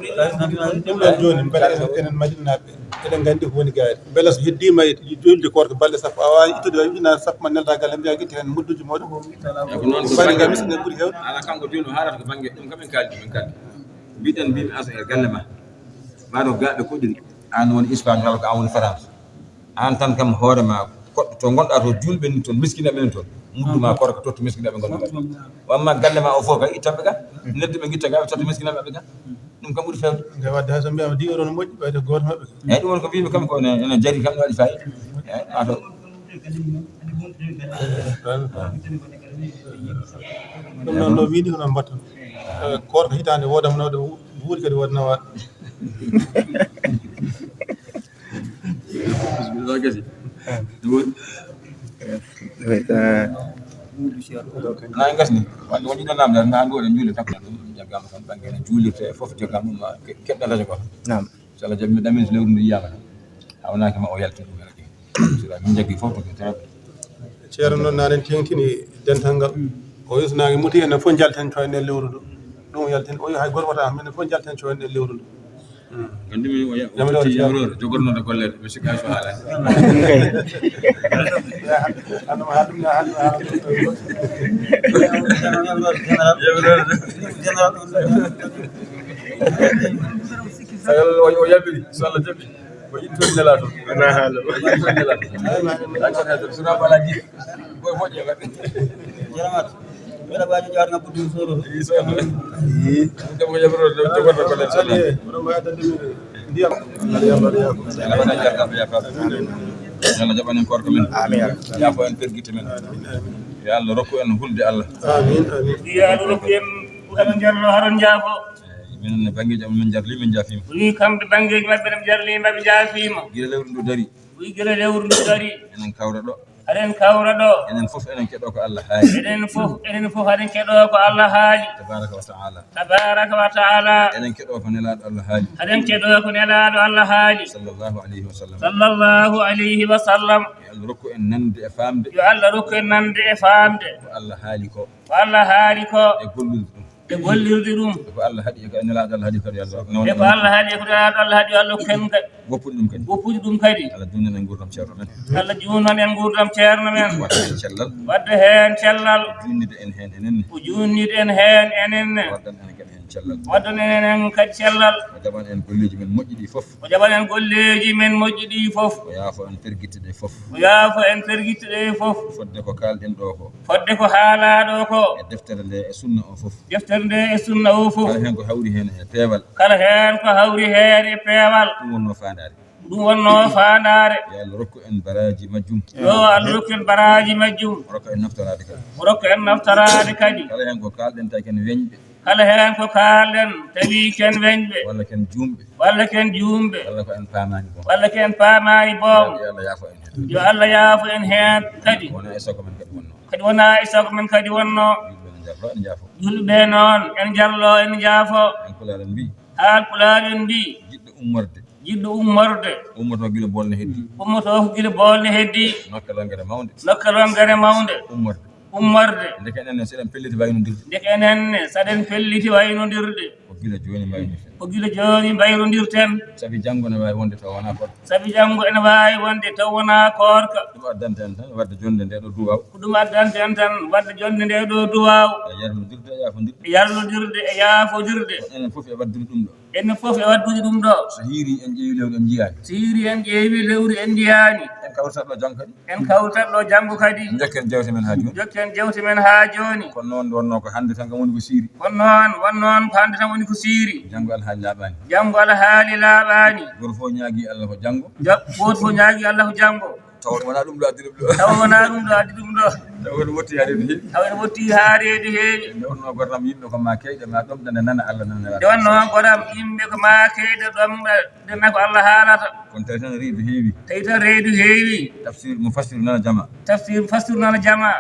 ɗum ɗon jooni, mbaɗa enen, enen Madinaaɓe. Eɗen nganndi ko woni gaari. Mbele so heddiima e juulde koorka balɗe sappo, a waawaa ittude hay ujunere sappo ma nelda galle, mbiya itte heen mudduji mooɗon. Eyi, ko noon ko mbaɗi bannge ngam miskine ɓuri heewde. Ala kanko jooni o haalata ko bannge, ɗum kam en kaaldi, en kaaldi. Mbiɗen, mbiimi asa e galle ma. Mbaɗo gaaɓe koɗiri. Aan woni Espagne walla ko aan woni France. Aan tan kam hoore ma, ko to ngonɗa to, juulɓe ni toon, miskinaɓe ni toon. Muddu ma koorka tottu miskinaɓe ngonɗa. Wa amma galle ma o fof kay, ittanɓe ga. Nedduɓe ngitta ga, ɓe totta miskinaɓe ga. Ɗum kam ɓuri fewde. Nde wadde hay so mbiyama dix euro no moƴƴi, ɓayde gooto maɓɓe. Eeyi, ɗum woni ko mbimi kam ko ene, ene jari kam, ne waɗi faayi. Eeyi, ma to. Ɗum noon no wiide ko noon mbatta. Eh, koorka hitaande woodam nawde wu-, wuuri kadi wood nawa. Bismillah, gasi. Ɗum woni. Na ngasni. Wonde woni ɗo namdal, na andu oɗen juule takko ɗum jaggama kam, ɓange ne juulirte e fof jaggama ɗum ke-, keɗɗal radio ko. Naam. So Allah jaɓi mi ɗamin so lewru ndu yiyama tan. Hawnaki ma o yaltin ɗum e radio. Sira min jaggi fof to ɓe tawɓe. Ceerno noon nanen teŋtini dental ngal. O yusnaaki muti en fof njalten to e nder lewru ndu. Ɗum o yaltin, o yi hay goto wota, minen fof njalten to e nder lewru ndu. Gandumi o ya-, o Yamiro totti Ceerno. Yamiro jogornoɗo golle, mi sikka so haala. Hannde ma haalɗum, haalɗum, haalɗum. Yamiro. Général. Général. Tawi o, o yaltini, so Allah jaɓi, ko ittude nelaɗo. Wona haala. Ko ittude nelaɗo. Ay, ko nelaɗo. Suna bala gi. Ko moƴƴe waɗde. Jaramat. Mbeɗa waawi jawdi ngam ɓurɗo soro. Ii, so. Ii. Ɗum ko jaɓro, ɗum ko jaɓro ko nden, so. Ndiyam. Allah jaɓa, Allah jaɓa. Allah jaɓa en koorka men. Amin. Yaafo en pergitte men. Amin, amin. Yo Allah rokku en hulde Allah. Amin, amin. Yo Allah rokku en, ko aɗa jarno, haɗon jaafo. Minen ne banngeeji amen, min njarlii, min njaafiima. Wi kamɓe banngeeji maɓɓe, min njarlii, min njaafiima. Gila lewru ndu dari. Wi gila lewru ndu dari. Enen kawra ɗo. Eɗen kawra ɗo. Enen fof enen keɗoo ko Allah haali. Enen fof, enen fof eɗen keɗoo ko Allah haali. Tabaraka wa ta'ala. Tabaraka wa ta'ala. Eɗen keɗoo ko Nelaaɗo Allah haali. Eɗen keɗoo ko Nelaaɗo Allah haali. Sallallahu alayhi wa sallam. Sallallahu alayhi wa sallam. Yo Allah rokku en nande e faamde. Yo Allah rokku en nande e faamde. Ko Allah haali ko. Ko Allah haali ko. E gollirde ɗum. E gollirde ɗum. E ko Allah haɗi, e ko Nelaaɗo Allah haɗi kadi, Allah nawna. E ko Allah haɗi, e ko Nelaaɗo Allah haɗi, Allah hokku en kadi. Woppude ɗum kadi. Woppude ɗum kadi. Allah juutnan en nguurndam ceerno men. Allah juutnan en nguurndam ceerno men. Waɗa heen cellal. Waɗa heen cellal. Juutnida en heen enen ne. O juutnida en heen enen ne. Waɗan en kadi heen cellal. Waɗan en heen kadi cellal. O jaɓan en golleeji men moƴƴi ɗi fof. O jaɓan en golleeji men moƴƴi ɗi fof. O yaafo en pergitte ɗe fof. O yaafo en pergitte ɗe fof. Fodde ko kaalɗen ɗo ko. Fodde ko haalaaɗo ko. E deftere nde e sunna o fof. Deftere nde e sunna o fof. Kala heen ko hawri heen e peewal. Kala heen ko hawri heen e peewal. Ɗum wonno faandaare. Ɗum wonno faandaare. Yo Allah rokku en baraaji majjum. Yo Allah rokku en baraaji majjum. O rokka en naftoraade kadi. O rokka en naftoraade kadi. Kala heen ko kaalɗen tawi ko en weñɓe. Kala heen ko kaalɗen tawi ko en weñɓe. Walla ko en juumɓe. Walla ko en juumɓe. Walla ko en paamaani boom. Walla ko en paamaani boom. Yo Allah yaafo en heen. Yo Allah yaafo en heen kadi. Wona e sago men kadi wonno. Kadi wonaa e sago men kadi wonnoo. Julɓe ne njarlo, ne njaafo. Julɓe noon, en njarlo, en njaafo. Haalpulaar en mbii. Haalpulaar en mbii. Jiɗɗo ummorde. Jiɗɗo ummorde. Ummoto gila boolne heddi. Ummoto ko gila boolne heddi. Nokka longere mawnde. Nokka longere mawnde. Ummorde. Ummorde. Ndeke enen ne, seɗen pelliti waynondirde. Ndeke enen ne, seɗen pelliti waynondirde. Ko gila jooni mbayrondirten. Ko gila jooni mbayrondirten. Sabi janngo ne waawi wonde taw wonaa koorka. Sabi janngo ene waawi wonde taw wonaa koorka. Ɗum addanta en tan waɗde jonnde ndee ɗoo duwaaw. Ko ɗum addanta en tan waɗde jonnde ndee ɗoo duwaaw. E yarlondirde, e yaafondirde. E yarlondirde, e yaafondirde. Ko enen fof e waɗdude ɗum ɗoo. Enen fof e waɗdude ɗum ɗoo. So hiirii en ƴeewi lewru en njiyaani. So hiirii en ƴeewi lewru en njiyaani. En kawritat ɗoo janngo kadi. En kawritat ɗoo janngo kadi. Njokken jewte men haa jooni. Njokken jewte men haa jooni. Kono noon wonnoo ko hannde tan kam woni ko siiri. Kono noon, won noon ko hannde tan woni ko siiri. Janngo alhaali laaɓaani. Janngo alhaali laaɓaani. Gooto fof ñaagii Allah ko janngo. Ja-, gooto fof ñaagii Allah ko janngo. Tawa wonaa ɗum ɗoo addi ɗum ɗoo. Tawa wonaa ɗum ɗoo addi ɗum ɗoo. Tawa ene wotti haa reedu heewi. Tawa ene wotti haa reedu heewi. Nde wonnoo goram yimɓe ko maa keyɗe maa ɗomɗa nde nana Allah nana Nelaaɗo. Nde wonnoo goram yimɓe ko maa keyɗe ɗomɗa nde nana ko Allah haalata. Kono tawi tan reedu heewi. Tawi tan reedu heewi. Tafsir mufassir nana jama. Tafsir mufassir nana jama.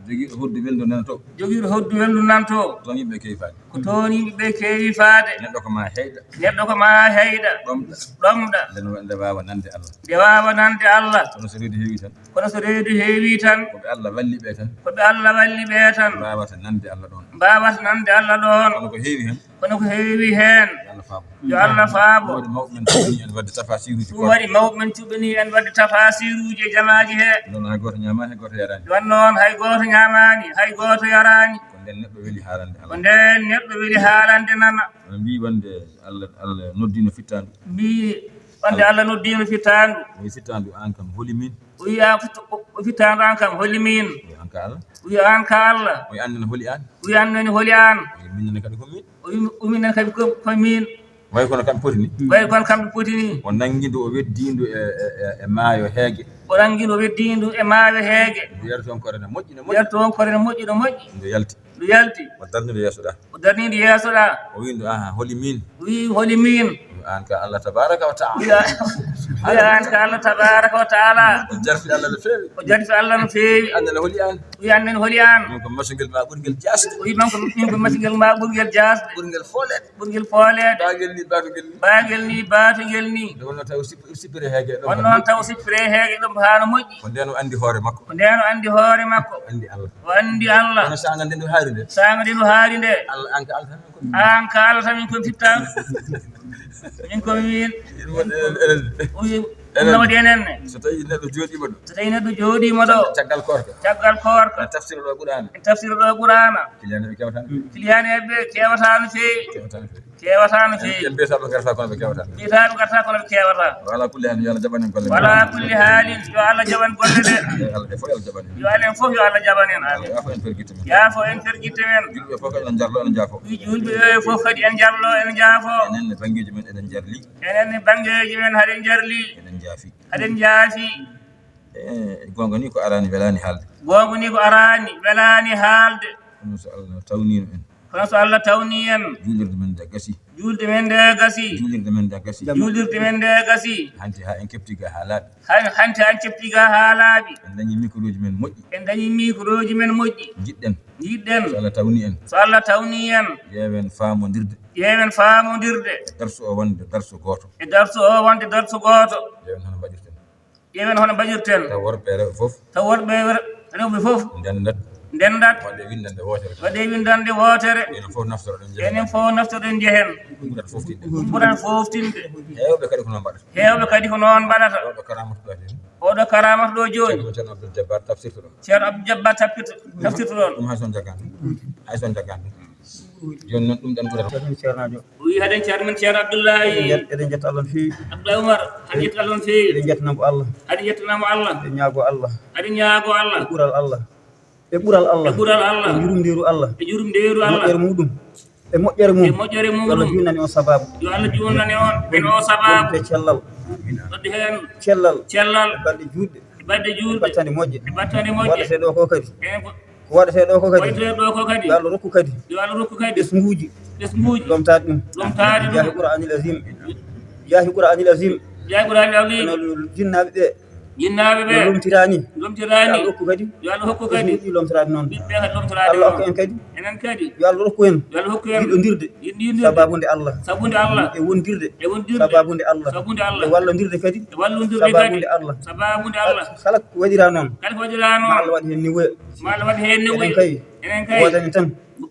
Jogiiɗo hoddu welndu nana to. Jogiiɗo hoddu welndu nana to. Toon yimɓe keewi faade. Ko toon yimɓe ɓe keewi faade. Neɗɗo ko maa heyɗa. Neɗɗo ko maa heyɗa. Ɗomɗa. Ɗomɗa. Nde no, nde waawa nande Allah. Nde waawa nande Allah. Kono so reedu heewi tan. Kono so reedu heewi tan. Ko ɓe Allah walli ɓe tan. Ko ɓe Allah walli ɓe tan. Mbaawata nande Allah ɗoon. Mbaawata nande Allah ɗoon. Kono ko heewi heen. Kono ko heewi heen. Yo Allah faabo. Yo Allah faabo. Ɗum waɗi mawɓe men cuɓanii en waɗde tafasiruuji. Ɗum waɗi mawɓe men cuɓanii en waɗde tafasiruuji e jamaaji he. Noon hay gooto ñaamaani, hay gooto yaraani. Ɗum noon hay gooto ñaamaani, hay gooto yaraani. Ko ndeen neɗɗo weli haalande Allah. Ko ndeen neɗɗo weli haalande nana. Ɓe mbii wonde Allah, Allah noddiino fittaandu. Mbii wonde Allah noddiino fittaandu. O wiyi fittaandu aan kam holi miin? O wiya fitto-, o, o fittaandu aan kam holi miin? O wiyi aan ka Allah. O wiya aan ka Allah. O wiya aan nene holi aan? O wiya aan nene holi aan? O wiya miin nene kadi ko miin. O wiya, o wiya miin nene kadi ko, ko miin. Way kono kamɓe poti ni. Way kono kamɓe poti ni. O nanngindu, o weddiindu e, e, e, e maayo heege. O nanngindu, o weddiindu e maayo heege. Ndu yartonkore ne moƴƴi, ne moƴƴi. Yartonkore ne moƴƴi, ne moƴƴi. Ndu yalti. Ndu yalti. O darni ndu yeeso ɗa. O darni ndu yeeso ɗa. O wiyi ndu, aha, holi miin? O wiyi, holi miin? Aan ka Allah tabaraka wa taala. Wiya, wiya aan ka Allah tabaraka wa taala. O jarfi Allah no feewi. O jarfi Allah no feewi. Aan nene holi aan? Wiya aan nene holi aan? Min ko macungel ma ɓurngel jaasde. O wiyi man ko, min ko macungel ma ɓurngel jaasde. Ɓurngel fooleede. Ɓurngel fooleede. Baagel ni, baatungel ni. Baagel ni, baatungel ni. Nde wonno tawi o sip-, o sippiri heege ɗo. Wonno tawi o sippiri heege ɗo haa no moƴƴi. Ko ndeen o anndi hoore makko. Ko ndeen o anndi hoore makko. Anndi Allah. O anndi Allah. Kono saanga nde ndu haari nde. Saanga nde ndu haari nde. Allah, aan ka Allah tan ko. Aan ka Allah tan min ko fittaandu. Min ko miin. Ene waɗi enen, enen. O wi-, enen. Ene waɗi enen ne. So tawi neɗɗo jooɗiima ɗo. So tawi neɗɗo jooɗiima ɗo. Caggal koorka. Caggal koorka. Ene tafsira ɗo Qur'aana. Ene tafsira ɗo Qur'aana. Kiliyaneeɓe keewata. Kiliyaneeɓe keewata no feewi. Keewata no feewi. Keewata no feewi. En, en mbiyata ɓe ngarta kono ɓe keewata. Mbiyata ɓe ngarta kono ɓe keewata. Wa ala kulli haalin, yo Allah jaɓan en golle men. Wa ala kulli haalin, yo Allah jaɓan golle ɗe. Yo Allah, e fof yo Allah jaɓan en. Yo Allah en fof yo Allah jaɓan en. Amin. Yaafo en pergitte men. Yaafo en pergitte men. Julɓe fof kadi ene njarlo, ene njaafo. Wi julɓe ɓe fof kadi en njarlo, en njaafo. Enen ne banngeeji men eɗen njarli. Enen ne banngeeji men haɗen njarli. Eɗen njaafi. Haɗen njaafi. E, goonga ni ko araani welaani haalde. Goonga ni ko araani welaani haalde. Kono so Allah tawniino en. Kono so Allah tawni en. Juulirde men nde gasi. Juulde men nde gasi. Juulirde men nde gasi. Juulirde men nde gasi. Hanti haa en kepti ga haa laaɓi. Han-, hanti haa en kepti ga haa laaɓi. En dañi microji men moƴƴi. En dañi microji men moƴƴi. Njiɗɗen. Njiɗɗen. So Allah tawni en. So Allah tawni en. Ƴeewen faamondirde. Ƴeewen faamondirde. E darsu o wonde darsu gooto. E darsu o wonde darsu gooto. Ƴeewen hono mbaɗirten. Ƴeewen hono mbaɗirten. Taw worɓe e rewɓe fof. Taw worɓe e re-, rewɓe fof. Ndenndat. Ndenndat. Waɗde winndannde wootere. Waɗde winndannde wootere. Enen fof naftorɗen njehen. Enen fof naftorɗen njehen. Ɗum ɓurata foftinde. Ɗum ɓurata foftinde. Heewɓe kadi ko noon mbaɗata. Heewɓe kadi ko noon mbaɗata. Oɗo karamata ɗo jooni. Oɗo karamata ɗo jooni. Ceerno, Ceerno Abdoul Jabbar tafsirta ɗon. Ceerno Abdoul Jabbar tafsirta, tafsirta ɗon. Ɗum hay so on jaggaani. Hay so on jaggaani. Jooni noon ɗum ɗon ɓurata. Ceerno Ceernaajo. O wi haɗen ceerno men Ceerno Abdullahi. Eɗen njett-, eɗen njetta Allah no feewi. Abdullahi Umar, haɗen njetta Allah no feewi. Eɗen njettanamo Allah. Haɗen njettanamo Allah. Eɗen ñaago Allah. Haɗen ñaago Allah. E ɓural Allah. E ɓural Allah. E ɓural Allah. E yurumndeeru Allah. E yurumndeeru Allah. Moƴƴere muɗum. E moƴƴere mum. E moƴƴere mum. Yo Allah juutnan en o sabaabu. Yo Allah juutnan en o, en o sabaabu. Waɗde cellal. Waɗde heen. Cellal. Cellal. E balɗe juutɗe. E balɗe juutɗe. E battane moƴƴe. E battane moƴƴe. Waɗetee ɗo ko kadi. Enen fof. Ko waɗetee ɗo ko kadi. Waɗetee ɗo ko kadi. Yo Allah rokku kadi. Yo Allah rokku kadi. Ɓesnguuji. Ɓesnguuji. Lomtaade ɗum. Lomtaade ɗum. Jaahi Qur'aanil Aziim. Jaahi Qur'aanil Aziim. Jaahi Qur'aanil Aziim. Kono jinnaaɓe ɓe. Jinnaaɓe ɓe. Yo lomtiraani. Lomtiraani. Yo Allah hokku kadi. Yo Allah hokku kadi. Ɓe lomtiraade noon. Ɓiɓɓe kadi lomtiraade noon. Allah hokku en kadi. Enen kadi. Yo Allah rokku en. Yo Allah hokku en. Yiɗondirde. Yiɗondirde. Sababunde Allah. Sabunde Allah. E wondirde. E wondirde. Sababunde Allah. Sabunde Allah. E wallondirde kadi. E wallondirde kadi. Sababunde Allah. Sababunde Allah. Kala ko waɗiraa noon. Kala ko waɗiraa noon. Ma Allah waɗ heen niwuya. Ma Allah waɗ heen niwuya. Enen kay. Enen kay. Woodani tan.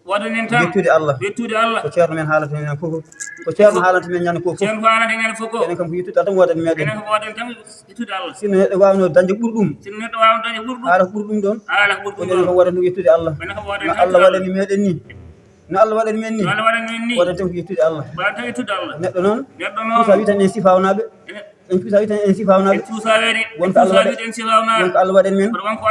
Woodani en tan. Yettude Allah. Yettude Allah. Ko ceerno men haalata men ñande fof. Ko ceerno haalata men ñande fof. Ceerno haalata men ñande fof. Enen kam ko yettude Allah tan woodani meɗen. Enen ko woodani tan yettude Allah. Sinno neɗɗo waawno dañde ɓuri ɗum. Sinno neɗɗo waawno dañde ɓuri ɗum. Haala ko ɓuri ɗum ɗoon. Haala ko ɓuri ɗum ɗoon. Ko woodani ɗum yettude Allah. Enen ko woodani tan Allah yettude Allah. No Allah waɗani meɗen ni. No Allah waɗani men ni. Woodani tan ko yettude Allah. Woodani tan yettude Allah. Neɗɗo noon. Neɗɗo noon. Ko sa wi tan en sifawnaaɓe. Enen En cuusa wiyten en sifawnaaɓe. En cuusa wiyten, wonko Allah waɗen. En cuusa wiyten sifawnaaɓe. Wonko Allah waɗen men. Kono wonko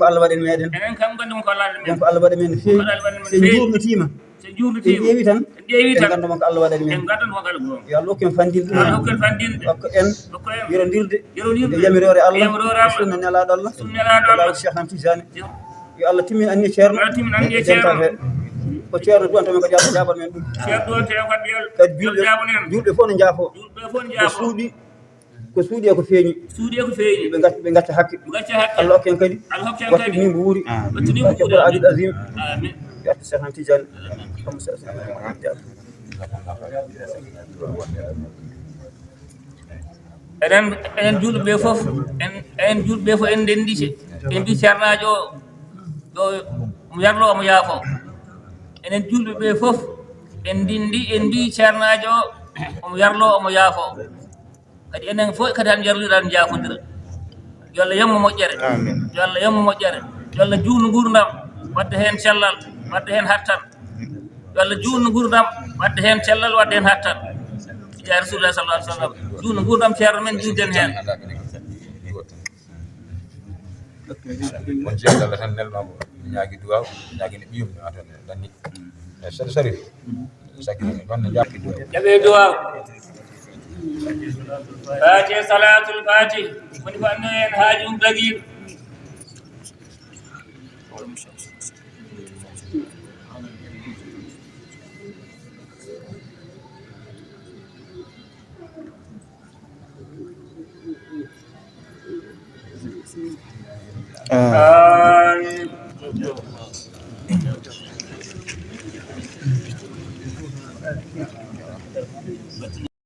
Allah waɗani meɗen. Enen kam gandi wonko Allah waɗani men. Wonko Allah waɗani men no feewi. Wonko Allah waɗani men no feewi. So en njuurnitima. So en njuurnitima. En ƴeewi tan. En ƴeewi tan. En ganda wonko Allah waɗani men. En ganda wonko Allah waɗani men. Yo Allah hokku en fanɗinde. Allah hokku en fanɗinde. Hokku en. Yondirde. Yondirde. E yamiroore Allah. Yamiroore Allah. Sunna Nelaaɗo Allah. Sunna Nelaaɗo Allah. Cheikh Ahmed Tidiane. Yo Allah timmin anniya ceerno. Yo Allah timmin anniya ceerno. Ko ceerno duwanta men kadi, Allah jaabana men ɗum. Ceerno duwanta men kadi, yo Allah jaabana men. Kadi julɓe, julɓe fof no njaafo. Julɓe fof no njaafo. Ko suuɗi, ko suuɗi e ko feeñi. Suuɗi e ko feeñi. Ɓe gacca, ɓe gacca hakke. Ɓe gacca hakke. Allah hokku en kadi. Allah hokku en kadi. Wattu min ko wuuri. Wattu min ko wuuri. Barke Qur'an Azim. Amin. Barke Cheikh Ahmed Tidiane. Allahumma salli ala Muhammad. Enen, enen julɓe ɓe fof, en, enen julɓe ɓe fof en ndenndi, en mbi ceernaajo o, yo omo yarlo, omo yaafo. Enen julɓe ɓe fof en ndindi, en mbi ceernaajo o, omo yarlo, omo yaafo. Kadi enen fof kadi han yarlira, han yaafodira. Yo Allah yammo moƴƴere. Amin. Yo Allah yammo moƴƴere. Yo Allah juutnu nguurndam, wadda heen cellal, wadda heen hattan. Yo Allah juutnu nguurndam, wadda heen cellal, wadda heen hattan. Yaa Rasulullah sallallahu alaihi wasallam. Juutnu nguurndam ceerno men, juutden heen. On jeeɗa Allah tan nelnoomo, ñaagi duwaaw, ñaagi ne ɓiyum, ne wata ne danni. E Sharif, Sharif. Sakki ne, ɗon ne jaaki duwaaw. Jaɓe duwaaw. Fatiha, salatul fatih. Woni ko anno en haaju mum dagiiɗo. Amin.